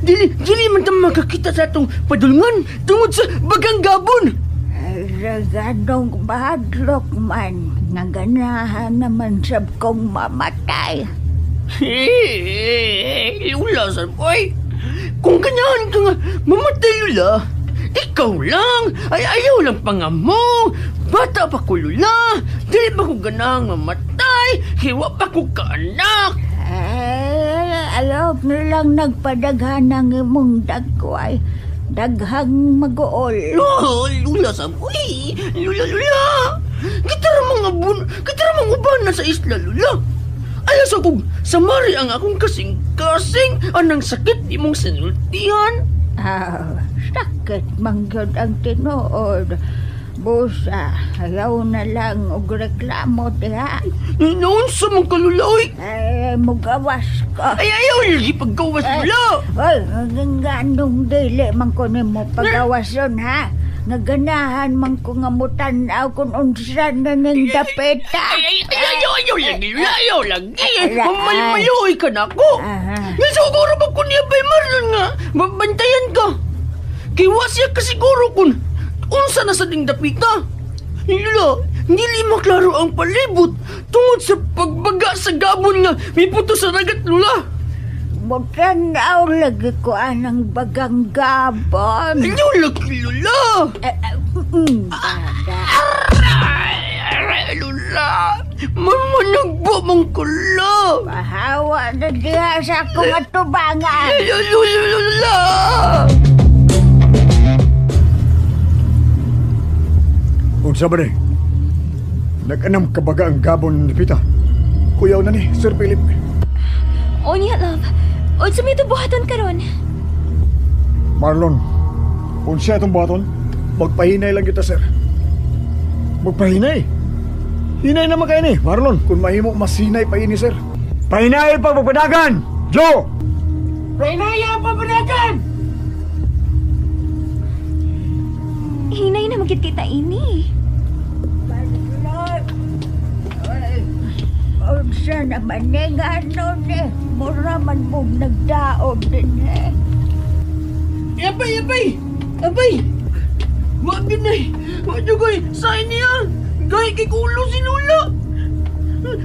Dili man ta makakita sa atong padulngan tungod sa bagang gabon. Ay, ganong mahadlok man. Naganahan naman sab kong mamatay. Lula, sir boy. Kung ganahan ka nga mamatay, Lula, ikaw lang. Ay, ayaw lang pangamong. Bata pa ko, Lula. Dili pa ko ganahang mamatay. Hiwa pa ko kaanak. Ay, ayaw nilang nagpadaghan ng imong dagway. Daghang mag-uol. Oh, Lula, saboy. Lula, Lula. Kitara mga uban na sa isla, Lula. Alas akong samari ang akong kasing-kasing. Anang sakit imong sinultihan. Ah, sakit mangyod ang tinuod. Busa, ayaw na lang og reklamo diha. Noon sa mga kalula, oy. Ay, mugawas ko. Ay, ayaw lagi paggawas, Lula. Ay, ganong dili man ko nimo pagawas yun, ha? Naganahan man ko nga mutan-aw kung unsa na ning dapita. Ay, ayaw, ayaw lagi, Lula, ayaw lagi. Mamalmayoy ka na ako. Nasiguro ba ko niya bay Marlon nga? Mabantayan ka. Kiwa siya kasiguro kung unsa na sa ding dapita. Lula, dili maklaro ang palibot tungod sa pagbaga sa gabon nga may puto sa dagat, Lula. Mutan-aw lagi ko anang bagang gabon. Lula, Lula. Aray, Lula. Mamanagbo mong kula. Pahawa na diha sa akong atubangan. Lula, Lula. Unsa ba ni? Nag-anam ka baga ang gabon ni Pita? Kuyaw na ni, Sir Philip. O niya, love. Unsa may buhaton karon? Marlon, unsa itong buhaton? Magpahinay lang kita, sir. Magpahinay? Hinay naman kayo ni, Marlon. Kung mahimo, mas hinay pa ini, sir. Pahinay pa pagpadagan! Joe! Pahinay ang pagpadagan! Hinay na magkit kita ini. Marlon! Ay, unsa naman ni nga ano ni? Mura man mong nagdaog din eh. Abay, abay! Abay! Wag ginay! Wag dugoy! Sa niya! Gay kay kulo si Lula!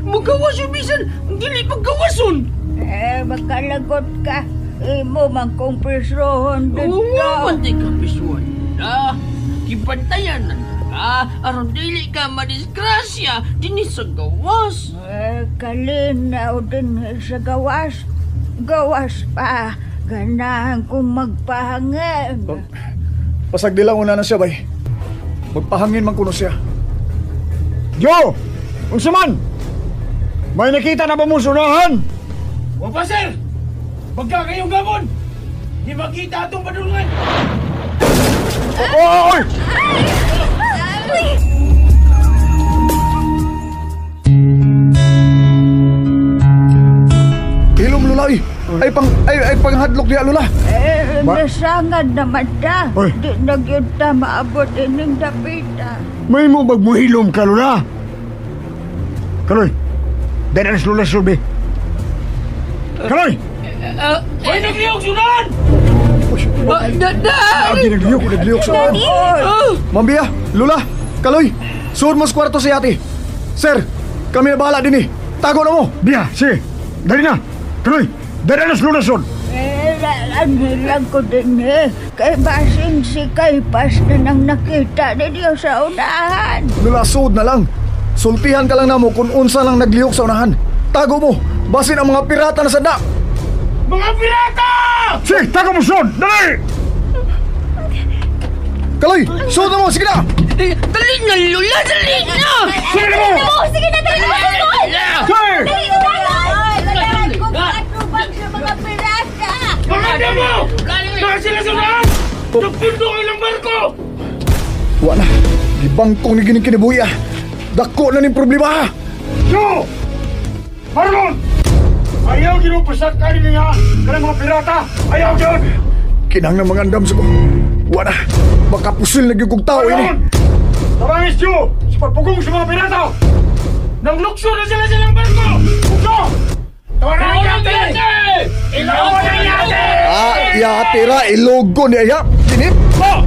Magawas yung bisan! Dili paggawason! Eh, makalagot ka. Imo man kong prisrohon dito. Oo, man di ka prisuhan. Ah, kipantayan na ka. Aron dili ka madisgrasya dinhi sa gawas. Eh, kalinaw din sa gawas. Gawas pa. Ganahan kong magpahangin. Pasagdi lang una na siya, bay. Magpahangin man kuno siya. Joe! Unsa man? May nakita na ba mong sunahan? Wa pa, sir! Bagka kayong gabon! Di makita atong padulungan! Oy! Hilom, Lula, oy! Ay panghadlok diha, Lula! Eh, nasangad naman ta. Oy. Di na gyud ta maabot ining dapita. May mo magmuhilom ka, Lola. Kaloy, dahil na si Lola sulbi. Kaloy! Ay, nagliyok sunan! Dad! Nagliyok sunan. Daddy! Ma'am Bea, Lola, Kaloy, suod mo sa kwarto sa yate. Sir, kami na bahala din eh. Tago na mo! Bea, sige, dali na. Kaloy, dahil na si Lola sulod. Ang ko din eh. Kay basin si Kaypas na nang nakita ninyo sa unahan. Lola, suod na lang. Sultihan ka lang na mo kung unsa lang naglihok sa unahan. Tago mo! Basin ang mga pirata na sada! Mga pirata! Sige, tago mo suod! Dali! Kaloy, suod na mo! Sige na! Dali na, Lola! Dali na! Sige na mo! Sige na, dali na mo! Sige! Dali na tayo! Kailangan ko matubang sa mga pirata! Mga damo! Nasa sila sa unahan! Nagpundo ang ilang barko! Wala na. Gibangkong ni gining kinibuya. Dako na ning problema ha! Yo! Marlon! Ayaw ginupasat ka rin niya! Kanang mga pirata! Ayaw yun! Kinang na mga andam sa ko. Wala na. Makapusil na gyud kog tao ini. Marlon! Tabangis Joe! Sa pagpugong sa mga pirata! Nang lukso na sila silang barko! Bugso! Tawaran natin! Ilawan na yate! Ah, yate ra ilogo ni aya. Kinip. Oh!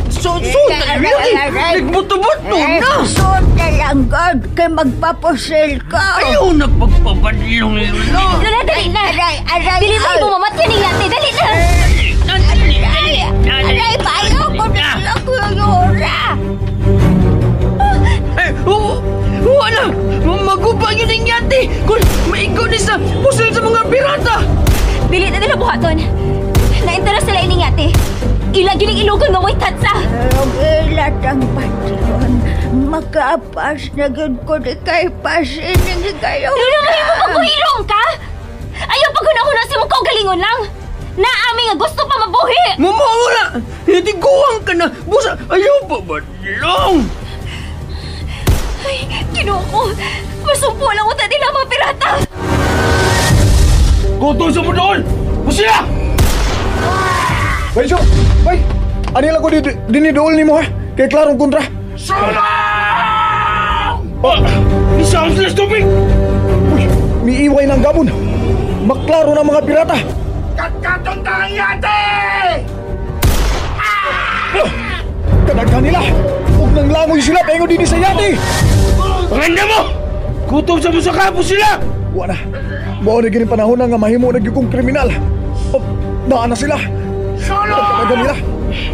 So, na Nagbuto-buto na! Suod na lang, God, kay magpapusil ko. Ayaw na pagpabadlong, Lola! Lola, dali na! Aray, aray, Dili mo ay. ibumamat yan ni yate! Dali na! Aray, aray, payo ko na lang yura. Eh, wala! Maguba yun ang yate! Kung maigaw ni sa pusil sa mga pirata! Dili na nila buhaton! Naintara sila ining yate! Ilang giling ilugan nga way tatsa! Ang ilat ang patyon, makapas na gud ko ni kay pasining higayon. Lola, mahimo pagbuhilom ka! Ayaw paghuna-huna sa imong kaugalingon lang! Naami nga gusto pa mabuhi! Mama, wala! Natiguang ka na! Busa, ayaw pa badlong! Ay, Ginoo ko! Masumpo lang uta nila mga pirata! Kuto sa mundo! Pusila! Bay, so, bay. Ani lang ko dinidool nimo ha. Kay klarong kontra. Sulong! Oh! Isang sila tubig! Uy, miiway ng gabon. Maklaro na mga pirata. Katkaton ta ang yate! Kadaghan nila. Ug nang langoy sila paingon dinhi sa yate. Panganda mo! Kutob sa musaka, pusila! Wa na. Mao na gini panahon na nga mahimo na gyud kong kriminal. Oh, naa na sila. Sulong! Kadaghan nila.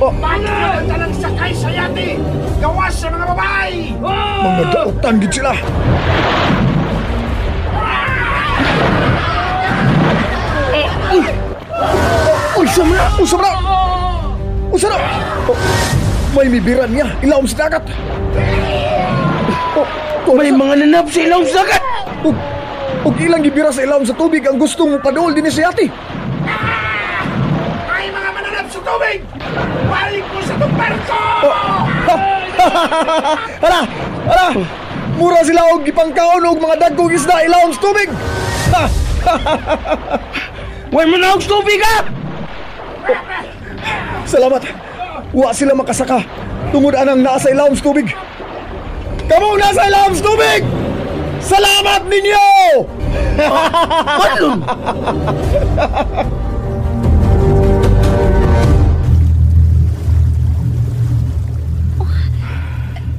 Oh, Paano tanang sakay sa yate? Gawas sa mga babae! mga dautan gid sila. Uy, samra! Uy, samra! Uy, samra! Oh, may mibiran niya. Ilawom sa dagat. Oh, May mga nanap sa ilawom sa dagat! Ug ilang gibira sa ilawom sa tubig ang gustong mupaduol din sa yate. May mga mananap sa tubig! Balik mo sa itong barko! Hala! Hala! Mura sila og gipangkaon og mga dagkong isda ilawom sa tubig. Ha! Huwag mo na og tubig ha! Salamat. Wa sila makasaka. Tungod anang naa sa ilawom sa tubig. Kamu nasa ilawom sa tubig! Salamat ninyo! Marlon!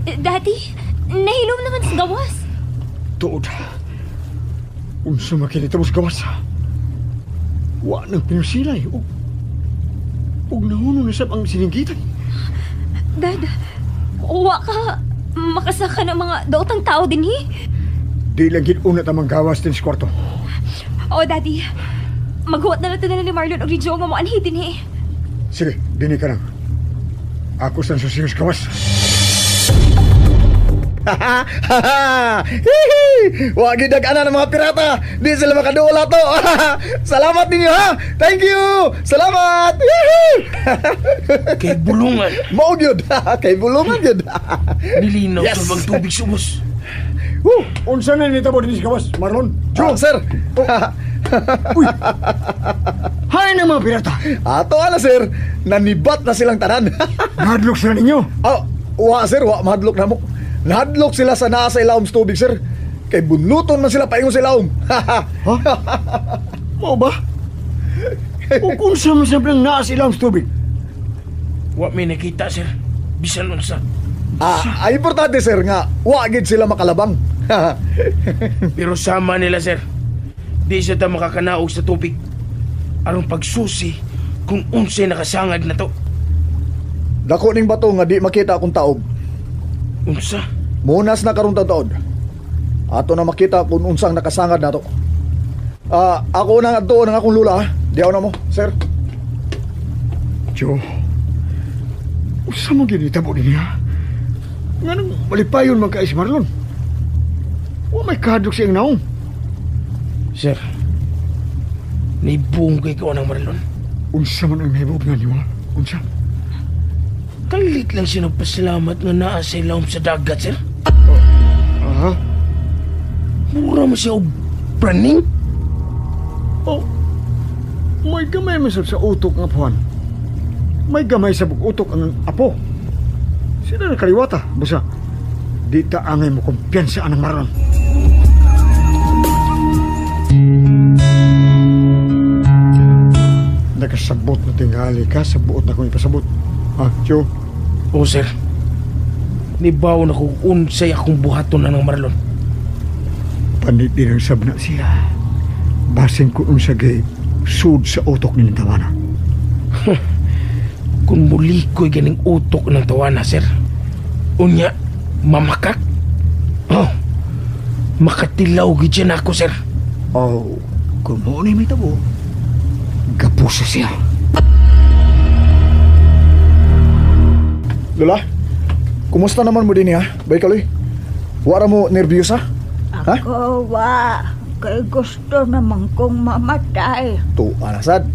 Daddy, nahilom naman sa gawas. Tuod. Unsa makinita mo sa gawas? Wa nang pinusilay. Ug nahuno na sab ang sininggitan. Dad, wa ka makasaka ng mga daotang tao din, he? Di lang gid una tamang gawas din sa kwarto. Oh, Daddy. Maghuwat na lang ni Marlon og ni Joe nga moanhi din, he. Sige, dini ka lang. Ako sa susingos gawas. Hihi! Wa gid ana ng mga pirata. Di sila makaduol ato. Salamat ninyo ha. Thank you. Salamat. Hihi! Kay bulungan. Mao gyud. Kay bulungan gyud. Nilinaw Yes. sa bang tubig sumos. Woo! Unsa na nitabo din sa gawas, Marlon? Joe, sir. Uy! Hay na mga pirata! Ato ana sir. Nanibat na silang tanan. Nahadlok sila ninyo? Ah, wa sir, wa mahadlok na mo. Nahadlok sila sa naa sa ilawom sa tubig, sir. Kay bunluton man sila paingon sa ilawom. Ha? Mao ba? O kung sa man siyang naa sa ilawom sa tubig? Wa may nakita, sir. Bisan unsa. Ah, importante, sir, nga wa gid sila makalabang. Pero sama nila, sir. Di siya ta makakanaog sa tubig. Aron pagsusi kung unsay nakasangad na to. Dako ning bato nga di makita akong taob. Unsa? Munas na karong taod. Ato na makita kung unsang nakasangad na to. Ah, ako nang adto ng akong lula. Diaw na mo, sir. Joe, unsa mo ginitabo niya? Nganong malipayon man kay si Marlon? Wa may kahadlok siyang naong. Sir, naibuong kay ko ng Marlon. Unsa man ang nahibog nga niwa? Unsa? Kalit lang siya nagpasalamat nga naa sa ilawom sa dagat, sir. Aha. Mura mo siya og praning. Oh, may gamay man sa utok ng apuhan. May gamay sa utok ang apo. Sila nakaliwata, busa. Di ta angay mo kumpiyansa anang Marlon. Nakasabot na tingali ka sa buot na kong ipasabot. Ha, Joe? Oo, sir. Nibaw na kung unsay akong buhaton na ng Marlon. Panit din ang sabna siya. Basin ko unsa gay sud sa utok ni tawana. Kung muli ko'y ganing utok ng tawana, sir. Unya, mamakak. Oh, makatilaw gid siya na ako, sir. Oh, kung mo ni may tabo, gapuso siya. Lola, kumusta naman mo din niya? Bay kaloy? Wara mo nervyosa? Ha? Ako, wa. Kay gusto naman kong mamatay. Tuwa na sad.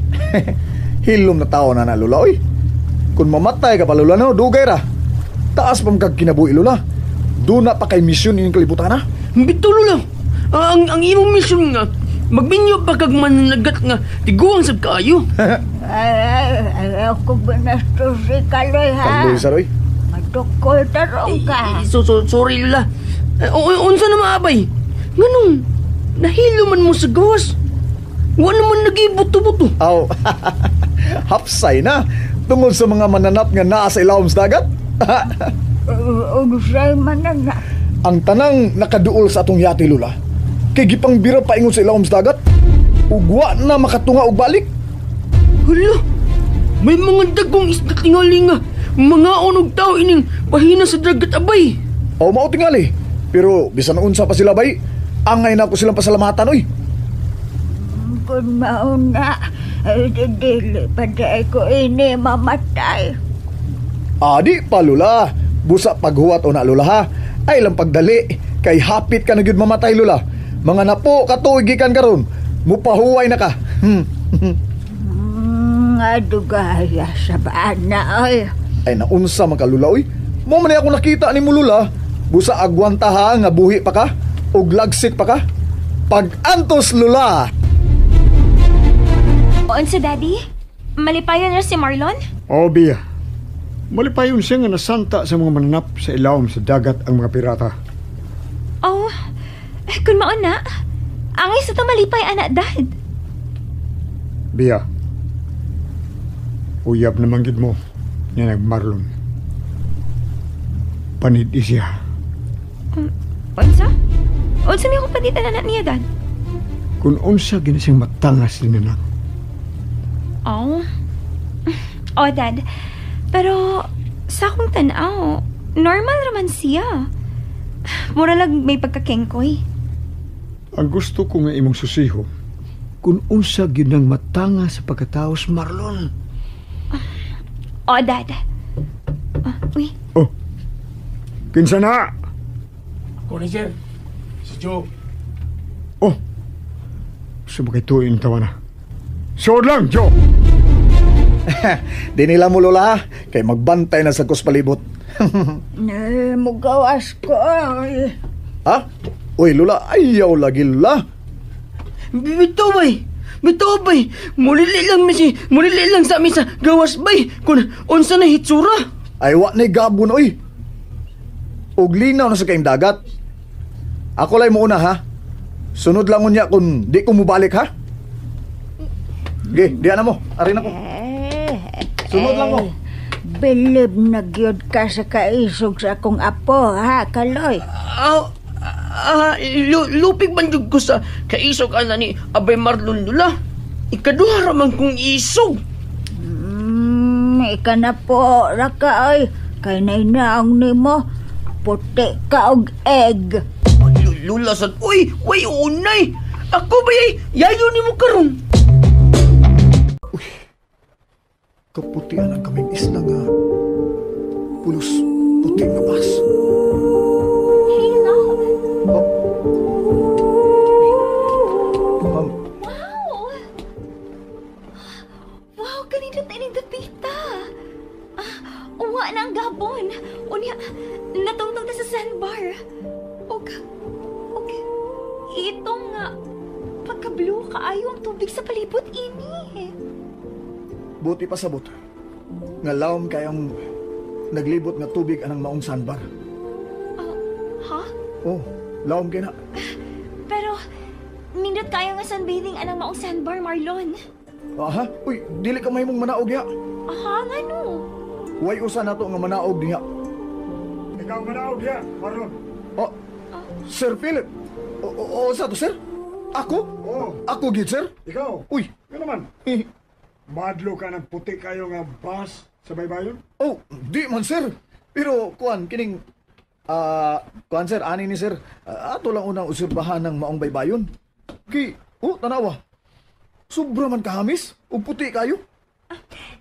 Hilom na tao na na, Lola, oy. Kung mamatay ka pa, Lola, no, dugay ra. Taas pa kag kinabuhi, Lola. Doon na pa kay misyon ining kalibutan, ha? Bito, Lola. Ang imong misyon nga, magminyo pa kag mananagat nga tiguang sab kaayo. Ay, ayaw ko binasto si Kaloy, ha? Kaloy, saroy. Madukol tarong ka. So, sorry, Lola. Unsa na maabay? Nganong, nahilo man mo sa gawas. Wa naman nagibuto-buto. Aw, hapsay na. Tungod sa mga mananap nga naa sa ilawom sa dagat. Unsay mananap? Ang tanang nakaduol sa atong yate, Lola. Kay gipangbira paingon sa ilawom sa dagat. Ugwa na makatunga og balik. Hala, may mga dagkong isda tingali nga. Mga unog tao ining pahina sa dagat, abay. O, mao tingali. Pero bisan unsa pa sila, bay. Angay na ako silang pasalamatan, oy. Kung mauna, ay dili pa di ko ini mamatay. Adi pa, Lola. Busa paghuwat o na, Lola, ha? Ay lang pagdali. Kay hapit ka na gyud mamatay, Lola. Mga napo katuig gikan karon. Mupahuway na ka. Adugaya sa bana, oy. Ay naunsa man ka, Lola, oy. Mo man ako nakita ni mo, Lola. Busa agwanta ha nga buhi pa ka ug lagsik pa ka. Pag-antos, Lola. Unsa, Daddy? Malipayon na si Marlon? Oh, Bia. Malipayon siya nga nasanta sa mga mananap sa ilawom sa dagat ang mga pirata. Oh, kung maon na, angay sa tamalipay, anak, Dad. Bia, uyab naman gid mo nga nagmarlon. Panid siya. Unsa? Unsa mi akong panitan anak niya, Dad? Kung unsa gina siyang matangas din anak. Oh. Oh, Dad. Pero sa akong tanaw, normal raman siya. Mura lang may pagkakengkoy. Ang gusto ko nga imong susiho, kung unsa gyud nang matanga sa pagkataos, Marlon. Oh, Dad. Uy. Oh. Kinsa na? Ako ni, sir. Si Joe. Oh. Subakay tuin tawa na. Suod lang, Joe! Di nila mo, Lola, ha? Kay magbantay na sa kus palibot. Mugawas ko, ay. Ha? Uy, Lola, ayaw lagi, Lola. Bito, bay. Bitaw bay, mulili lang sa amin sa gawas bay kung unsa na hitsura. Ay wa na gabon oy. Og linaw na sa kayong dagat. Ako lay mo una ha. Sunod lang unya kung di ko mubalik ha. Ge, diyan na mo. Arin ako. Sunod lang mo. Bilib na gyud ka sa kaisog sa akong apo ha, Kaloy. Lupig man jud ko sa kaisog ana ni Abay Marlon Lula. Ikaduha ra man kong isog. Ika na po ra ka oy. Kay nainaong nimo puti ka og egg. Lula sad, uy, way unay. Ako ba ay yayo nimo karon? Uy. Kaputian ang kaming isla nga pulos puti nga bas. Hey, love. Oh. Wow! Wow, kanindot na ining dapita. Uwa na ang gabon. Unya, natungtong ta sa sandbar. Og itong nga, pagka-blue kaayo ang tubig sa palibot ini. Buti pa sabot. Nga lawom kayong naglibot nga tubig anang maong sandbar. Ha? Oh, lawom kay na. Pero, nindot kayo nga sunbathing anang maong sandbar, Marlon. Aha? Uy, dili ka mahimong manaog diha. Aha, nga no. Way usa na to nga manaog diha. Ikaw manaog diha, Marlon. Oh, Sir Philip. O, sa to, sir? Ako? Oo. Ako gid, sir? Ikaw? Uy. Nga naman. Madlo ka ng puti kayo nga bus sa baybayon? Oh, di man, sir. Pero, kuan, kining, kuan, sir, ani ni sir, ato lang unang usurbahan ng maong baybayon. Ki, oh, tanawa. Sobra man kahamis, ug puti kayo.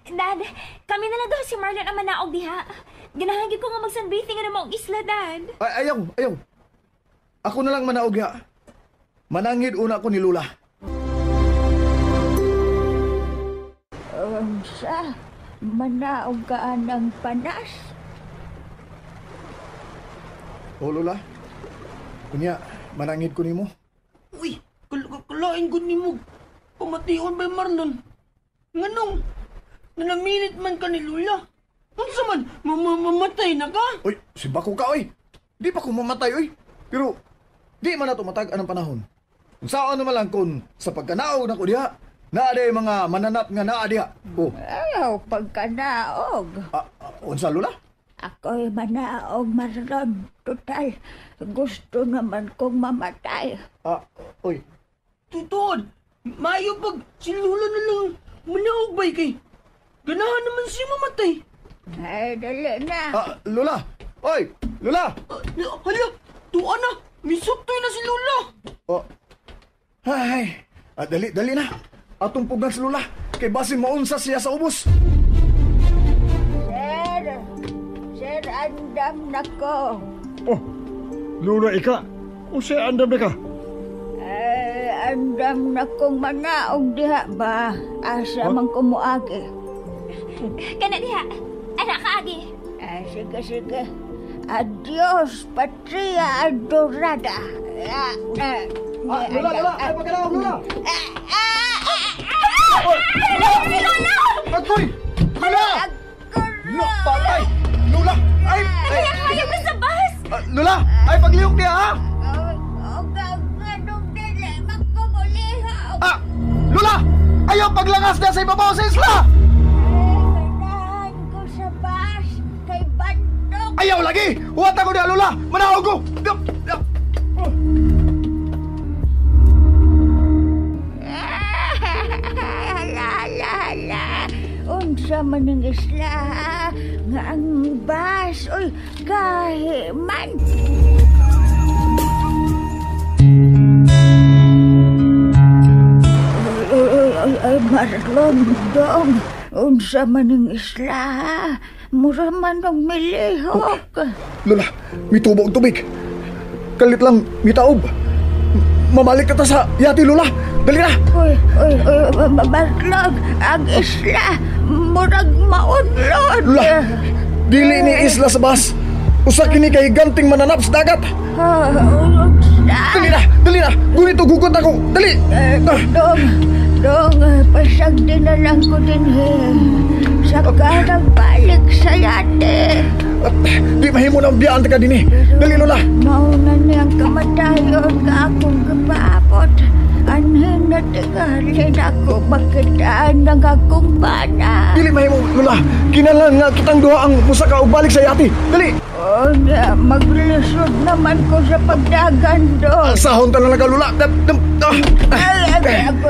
Dad, kami na lang daw si Marlon ang manaog diha. Ganahan gyud ko nga mag-sunbathing nga maong isla, Dad. Ay, ayaw, ayaw. Ako na lang manaog diha. Manangid una ko ni Lula. Unsa? Manaog ka ng panas? O, Lula. Kunya, manangid ko nimo. Uy, kalain ko nimo. Pamation ba Marlon? Nganong, nanamilit man ka ni Lula. Unsa man, mamatay na ka? Uy, si bako ka, uy. Di pa ko mamatay, uy. Pero, di man na tumatag anang panahon. Saan naman lang kung sa pagkanaog na ko diha, naa diha mga mananap nga naa diha. Oh. Ayaw, pagkanaog. Unsa, Lula? Ako'y manaog, Marlon. Total, gusto naman kong mamatay. Uy. Tutuod, maayo pag si Lula na lang manaog bay kay. Ganahan naman siya mamatay. Ay, dali na. Lula! Oy, Lula! Hala, tuwa na. Misuktoy na si Lula. Oh. Ay, dali, dali na. Atong pugan si Lula. Kay basin maunsa siya sa ubos. Sir, andam na ko. Oh, Lula, ika. Usa andam na ka? Ay, andam na kong manaog diha ba? Asa man ko moagi. Kana diha. Anak ka, agi. Ay, sige, sige. Adios, Patria Adorada. Lula, Lula! Ay, pagkanaog, Lula! Lula! Agoy! Lula! Lula, patay! Lula! Ay! Nagayang na sa bus! Lula! Ay, paglihok niya, ha? Lula! Ayaw paglangas na sa ibabaw sa isla! Ganahan ko sa bus kay Bandok! Ayaw lagi! Huwag ako niya, Lula! Manaog ko! Hala, hala, hala! Unsa man ang isla, ha? Nga ang bus, uy, gahi man! Ay, Marlon, dong, unsa man ang isla, ha? Mura man ang milihok. Lola, mitubo ang tubig. Kalit lang, mitaob. Mamalik ka ta sa yati, Lola. Dali na! Uy, uy, uy, Marlon, ang isla, murag maunlod. Lola, dili ni isla sa bas. Usa kini kay ganting mananap sa dagat. Unsa? Dali na, dali na. Gunito gugot ako. Dali. Dong, Dong, pasag din na lang ko din he. Saka nagbalik sa yate. At di mahimo na biyaan ka din eh. Dali, Lola. Mauna niyang kamatayon ka akong gipaabot. Anhin na tingalin ako makitaan ng akong bana. Dili mahimo, Lola. Kinahanglan nga kitang duha ang musaka og balik sa yate. Dali. O na, maglisod naman ko sa pagdagan doon. Sahon ta na lang ka, Lola. Ay, ako,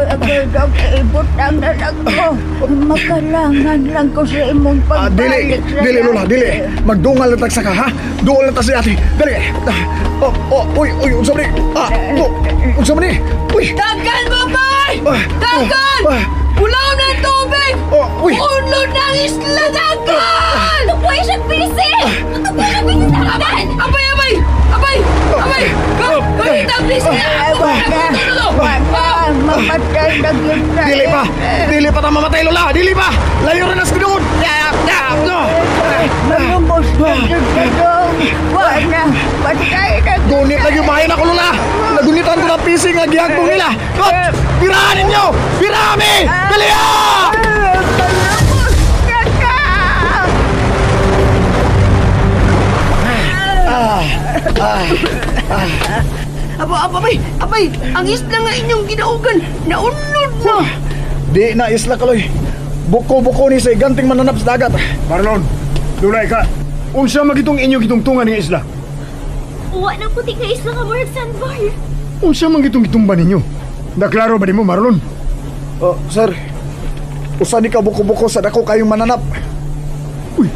dog, ibutang na lang ko. Makalangan lang ko sa imong pagbalik sa Dili, Lola, dili. Magdungal na tagsa ka, ha? Duol na ta sa yate. Dali. Oh, uy, unsa man ni? Unsa man ni? Uy. Dagan, babay! Dagan! Pulaw na tubig! Uy. Unlod ng isla, dagan! Tupoy siyang bisi! Tupoy siyang bisi sa hagdan! Abay, abay! Abay! Abay! Ganit ang bisi! Wala! Mamatay na kita! Dili pa! Dili pa ta mamatay, Lola! Dili pa! Layo rin as ginoon! Malumos na dito dong! Wala! Patay na kita! Gunit lagi bahay na ko, Lola! Nagunitan ko ng pising nga gihagpong nila! Pirahan ninyo! Pirami! Dali ah! Malumos na ka! Abay! Ang isla nga inyong ginaugan, naunod na! Di na isla, Kaloy. Buko-buko ni sa iganting mananap sa dagat. Marlon, dulay ka. Unsa magitong inyong gitungtungan ng isla? Uwa ng puti nga isla nga murag sandbar. Unsa man gitong gitumba ninyo? Naklaro ba nimo, Marlon? Sir, usa ni ka buko-buko sa dako kayong mananap. Uy,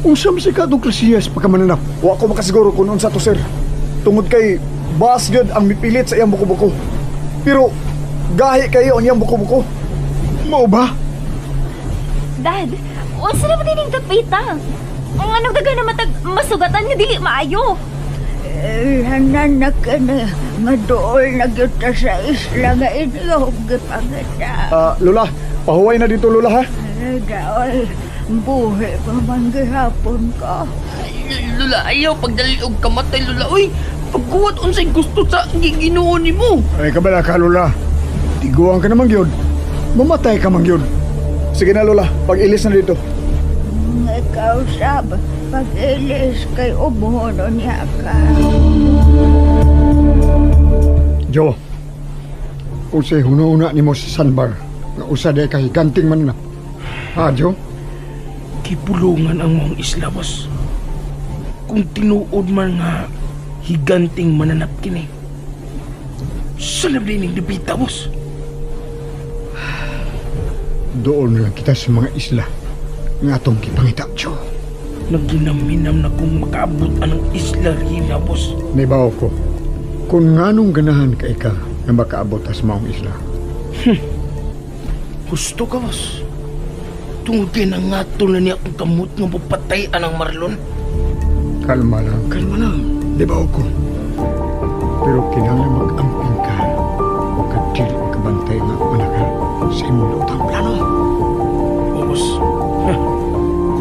unsa man sa katong klasiyas pagkamananap? Wa ko makasiguro kung unsa to, sir. Tungod kay baas gyud ang mipilit sa iyang buko-buko. Pero gahi kayo ang iyang buko-buko. Mao ba? Dad, unsa na ba dining dapita? Ang anong daga na matag masugatan nga dili maayo. Hanan na kini nga dool na gyud ta sa isla nga inyong gipangita. Lola, pahuway na dito, Lola, ha? Daol, buhi pa man gihapon ko. Lola, ayaw pagdali og kamatay, Lola. Uy, pagkuwat unsay gusto sa Ginoo nimo. Ay, kabala ka, Lola. Tiguan ka naman gyud. Mamatay ka man gyud. Sige na, Lola, pag-ilis na dito. Ikaw, Sab, pag-ilis kay umuhono niya ka. Jo, unsay hununa nimo sa sandbar nga usa day ka higanting mananap. Ha, Jo? Kipulungan ang maong isla, boss. Kung tinuod man nga higanting mananap kini. Salab din yung dipita, boss. Doon lang kita sa mga isla nga atong gipangita, Jo. Naginaminam na kung makaabot anang isla rina, boss. Nibaw ko, kung nganong ganahan ka ika nga makaabot as maong isla. Gusto ka, boss. Tungod kay nangato na niya akong kamot nga mapatay anang Marlon. Kalma lang. Kalma lang. Nibaw ko. Pero kinahanglan mag-amping ka o kadili makabantay nga anak ka sa imong lautang plano. O, boss.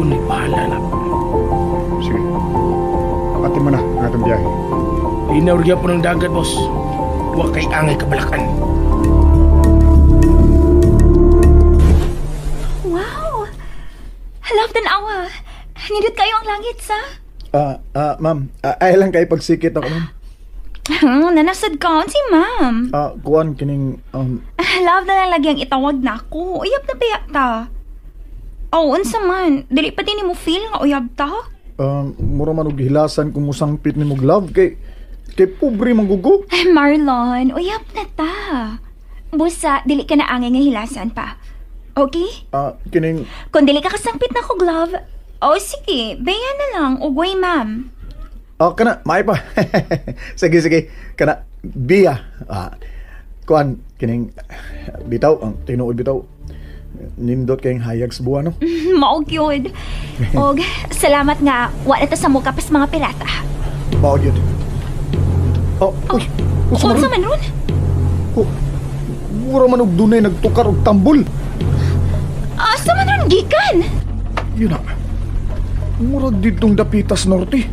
Kunay bahala na. Sige. Pati mo na ang atong biyahe. Inaurya po ng dagat, boss. Wa kay angay kabalakan. Wow! Love tanawa. Nindot kayo ang langit, sa? Ma'am, ay lang kayo pagsikit ako, ma'am. Nanasad ka si ma'am. Kuan kining Love na lang lagi ang itawag na ako. Uyab na biya ta. Oh, unsa man? Dili pa din mo feel nga uyab ta? Mura man og hilasan kung musangpit nimo love kay pobre man gugo. Marlon, uyab na ta. Busa, dili ka na angay nga hilasan pa. Okay? Kining kung dili ka kasangpit na ko, love. Oh, sige, baya na lang ugway, ma'am. Kana, maay pa. Sige. Kana, biya. Kuan, kining bitaw, ang tinuod bitaw. Nindot kayong hayag sa buwan, no? Mao gyud. Og salamat nga wala ta sa muka pas mga pirata. Mao gyud. Oh, uy, unsa man ron? Oh, mura man og dunay nagtukar og tambol. Asa man ron gikan? Yun na. Mura ditong Dapitas Norte.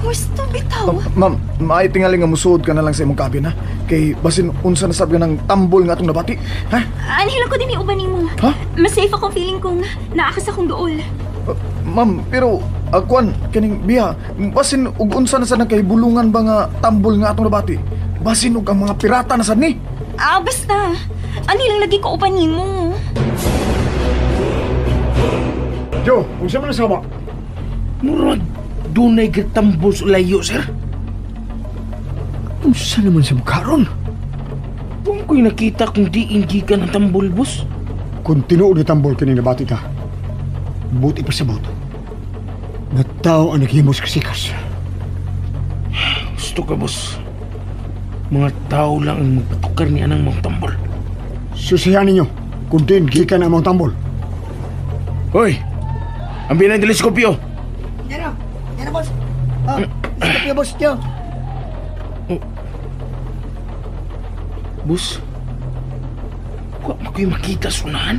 Gusto bitaw. Ma'am, maay tingali nga musuod ka na lang sa imong cabin, ha? Kay basin unsa na sab ng tambol nga atong nabati, ha? Anhila ko din iuban nimo. Ha? Mas safe akong feeling kung naa ka sa akong duol. Ma'am, pero kuan kining biya, basin og unsa na sad kay bulungan ba nga tambol nga atong nabati? Basin og ang mga pirata na sad ni. Ah, basta. Anhilang lagi ko uban nimo. Joe, unsa man ang sama? Murag dunay gitambol sa layo, sir. Unsa naman sa mukha ron? Kung ko'y nakita kung diin gikan ang tambol, boss. Kung tinuod na tambol kini nabati ta, buti pa sa buto. Nga tao ang naghimos kasikas. Gusto ka, boss. Mga tao lang ang magpatukar ni anang mga tambol. Susihan ninyo kung diin gikan ang mga tambol. Hoy! Ang binang teleskopyo! Yan na, boss. Ah, teleskopyo, boss. Yo. Boss, wa man ko'y makita sunahan.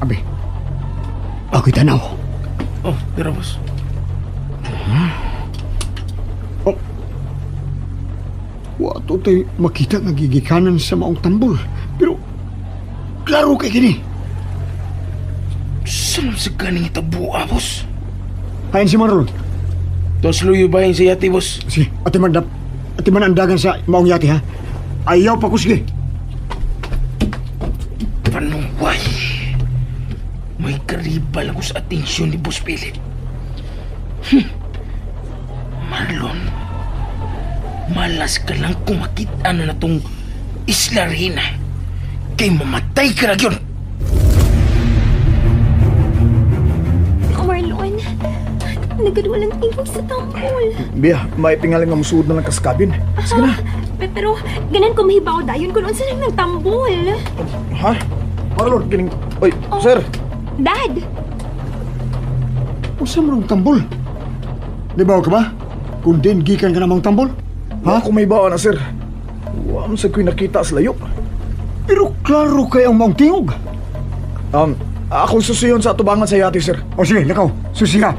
Abi, ako'y tanaw. Oh, tara, boss. Oh. Wa to tay makita nga gigikanan sa maong tambol. Pero, klaro kay kini. Saan sa ganing itabua, boss? Hain si Marlon. Tos luyo bahin sa yate, boss. Sige, ati man, ati man ang dagan sa maong yate, ha? Ayaw pa ko, sige. Panuway. May karibal ako sa atensyon ni Boss Philip. Marlon, malas ka lang kung makita na natong Isla Reyna. Kay mamatay ka na yun. Oh, Marlon, nagkaduwalang tingog sa tambol. Biya, may tingali nga musuod na lang ka sa cabin. Sige na. Pero ganan ko mahibaw dayon kung unsa nang nagtambol. Ha? Marlon, kining... Oy, Oh. sir! Dad! Unsa man ang tambol? Libaw ka ba? Kung din gikan ka namang tambol? Ha? Ako may bawa na, sir. Wa man sa ko'y nakita sa layo. Pero klaro kay ang maong tingog. Akong susiyon sa atubangan sa yate, sir. O sige, lakaw. Susi ka.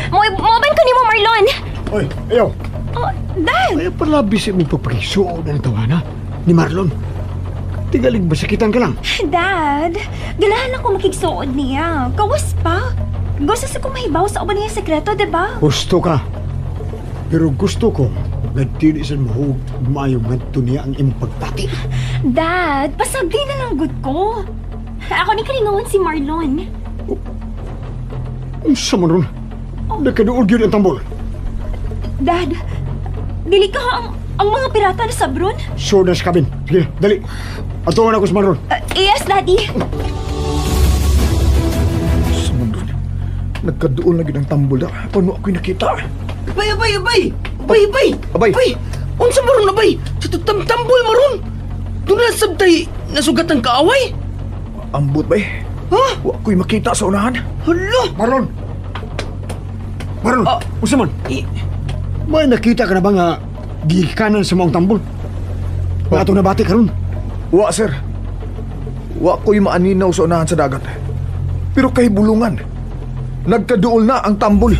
Moban ko nimo, Marlon! Oy, ayaw. Oh, Dad! Ayaw pala bisip mong pagpakisuod na tawana ni Marlon. Tigalig masakitan ka lang. Dad, ganahan ako makigsuod niya. Kawas pa. Gusto sa kong mahibaw sa uban niya sekreto, diba? Gusto ka. Pero gusto ko nga dili sa mahug maayo ngadto niya ang imong pagpati. Dad, pasagdi na lang gud ko. Ako ni kalingawan si Marlon. Unsa man ron? Nagkaduol gyud ang tambol. Dad, dili ka ang mga pirata na sabron? So na sa cabin. Sige, dali. Atuan ako sa Marlon. Yes, Daddy. Sa mundo. Nagkaduol na gyud ang tambol da. Paano ako'y nakita? Abay, abay, abay! Abay, abay! Abay! Abay! Unsa maron, abay? Sa tambol maron! Doon lang sabtay nasugatan kaaway? Ambot, bay. Ha? Wa ko'y makita sa unahan. Hala! Marlon! Marlon, Ah. unsa man? May nakita ka na ba nga gikanan sa maong tambol? Nga atong nabati karon? Wa, sir. Wa ko'y maaninaw sa unahan sa dagat. Pero kay bulungan, nagkaduol na ang tambol.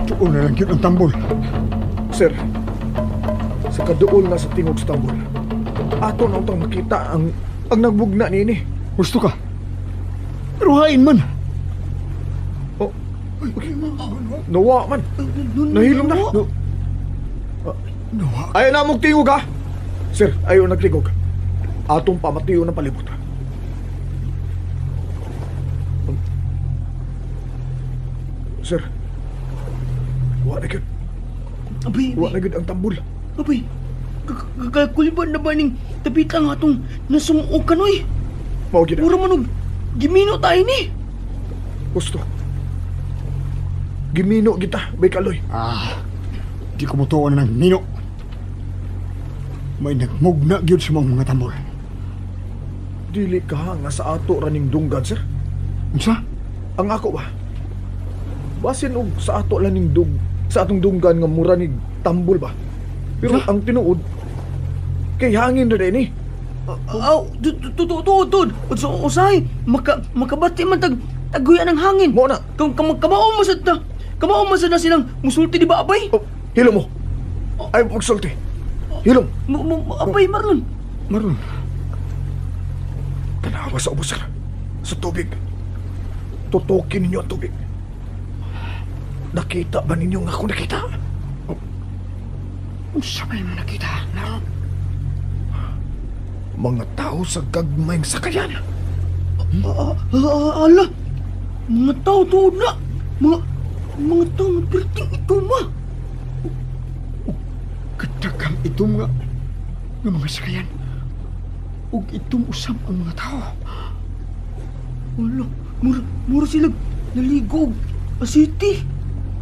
Tuon na lang yun ang tambol. Sir, sa kaduol na sa tingog sa tambol, ato na utang makita ang nagbugna niini. Gusto ka. Pero hain man. Oh, nawa man. Nahilom na. No. Nawa. Ayaw na mong tingog, ha? Sir, ayaw nagtingog. Atong pamatiyo ng palibot. Sir, wa na gyud. Abay, Wa na gyud ang tambol. abay. Kakulban na ba ning tapit lang atong nasumuog ka, noy? Mao gyud. Mura man og gimino tayo ni. Gusto. Gimino kita, bay kaloy. Ah, di ko mutuon na ng mino. May nagmugna gyud sa mga tambol. Dili ka nga sa ato raning dunggan, sir. Unsa? Ang ako ba? Basin og sa ato laning dug sa atong dunggan nga mura ni tambol ba. Pero Unsa? ang tinuod kay hangin ra ni. Aw, tuod. Usahay, makabati man taguyan ang hangin. Mo na. Kamao mo sad ta. Kamao mo sad na silang musulti di ba abay? Oh, hilom mo. Ay pagsulti. Hilom. Abay Marlon. Marlon. Tanawa sa ubos, sir. Sa tubig. Tutukin ninyo ang tubig. Nakita ba ninyo nga ako nakita? Oh. Unsa may mo nakita, Marlon? Mga tao sa gagmayng sakayan. Ala! Mga tao tuod na! Mga tao nga perting itom ah! Kadaghang itom nga mga sakayan. Ug itom usab ang mga tao. Ala, mura sila naligog asiti.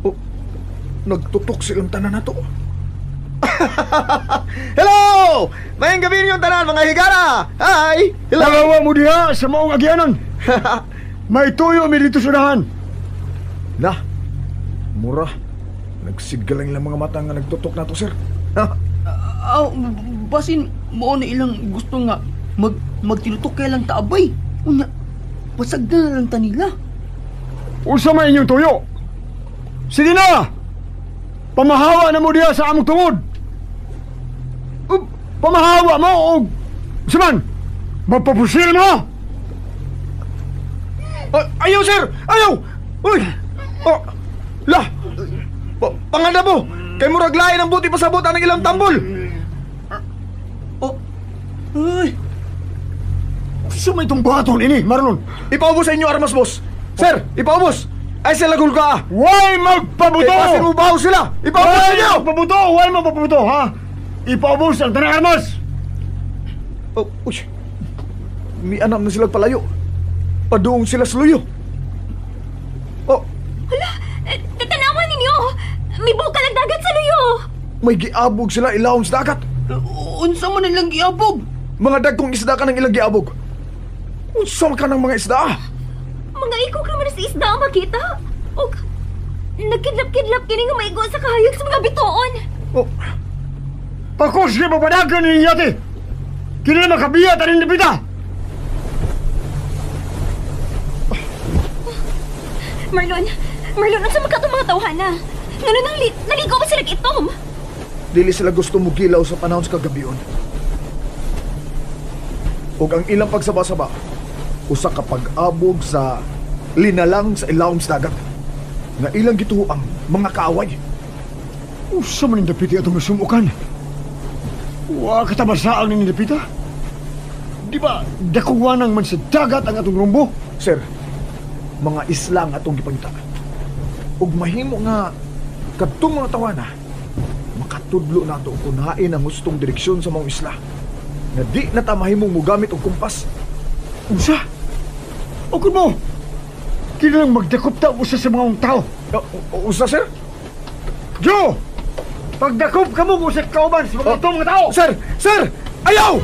Oh, nagtutok silang tanan nato. Hello! Mayang gabi ninyong tanan, mga higala! Hi! Hello! Tagawa mo diha sa maong agyanan! May tuyo mi dito sudahan! Na, mura. Nagsigalang lang mga mata nga nagtutok na to, sir. Basin, mao na ilang gusto nga magtinutok kay lang taabay. Unya, pasag na lang ta nila. Unsa may inyong tuyo? Sige na! Pamahawa na mo diha sa among tungod! Pamahawa mo og saman! Magpapusil mo! Ayaw, sir! Ayaw! Uy! Oh, lah! Panganda mo! Kay murag lain ang buti pasabot ang ilang tambol! Oh! Ay! Gusto mo itong buhaton ini, Marlon? Ipaubos sa inyo armas, boss! Sir! Ipaubos! Ay sila gulga! Why magpabuto? Kay basin mo baho sila! Ipaubos sa inyo! Magpabuto! Why magpabuto, ha? Ipaubos ang tanang armas! Oh, uy! Mianam na sila palayo. Paduong sila sa luyo. Oh! Hala! Tatanawan ninyo! May bukal ang dagat sa luyo! May giabog sila ilawom sa dagat! Unsa man ilang giabog? Mga dagkong isda ka ng ilang giabog! Unsa man ka ng mga isda? Mga ikog naman sa isda ang makita! Og nagkidlap-kidlap kini nga maigo sa kahayag sa mga bituon! Oh! Pakos ni papadagan ni yate! Kini na makabiyat aning dapita! Marlon! Marlon, unsa man katong mga tawhana? Ngano nang naligo ba sila itom? Dili sila gusto mugilaw sa panahon sa kagabion. Ug ang ilang pagsaba-saba, usa ka pag-abog sa linalang sa ilawom sa dagat nga ilang gituo ang mga kaaway. Usa man ning dapita atong nasumukan. Wa katabasaang ning dapita. Di ba dakuwanang man sa dagat ang atong rumbo? Sir, mga isla ang atong gipangita. Ug mahimo nga kadtong mga tawana makatudlo nato kung hain ang hustong direksyon sa mga isla nga di na ta mahimong mogamit og kumpas. Unsa? O kun mo, kailangang magdakop ta usa sa mga tao. Usa, sir? Joe! Pagdakop ka mo usa kauban sa mga itong mga tao! Sir! Sir! Ayaw!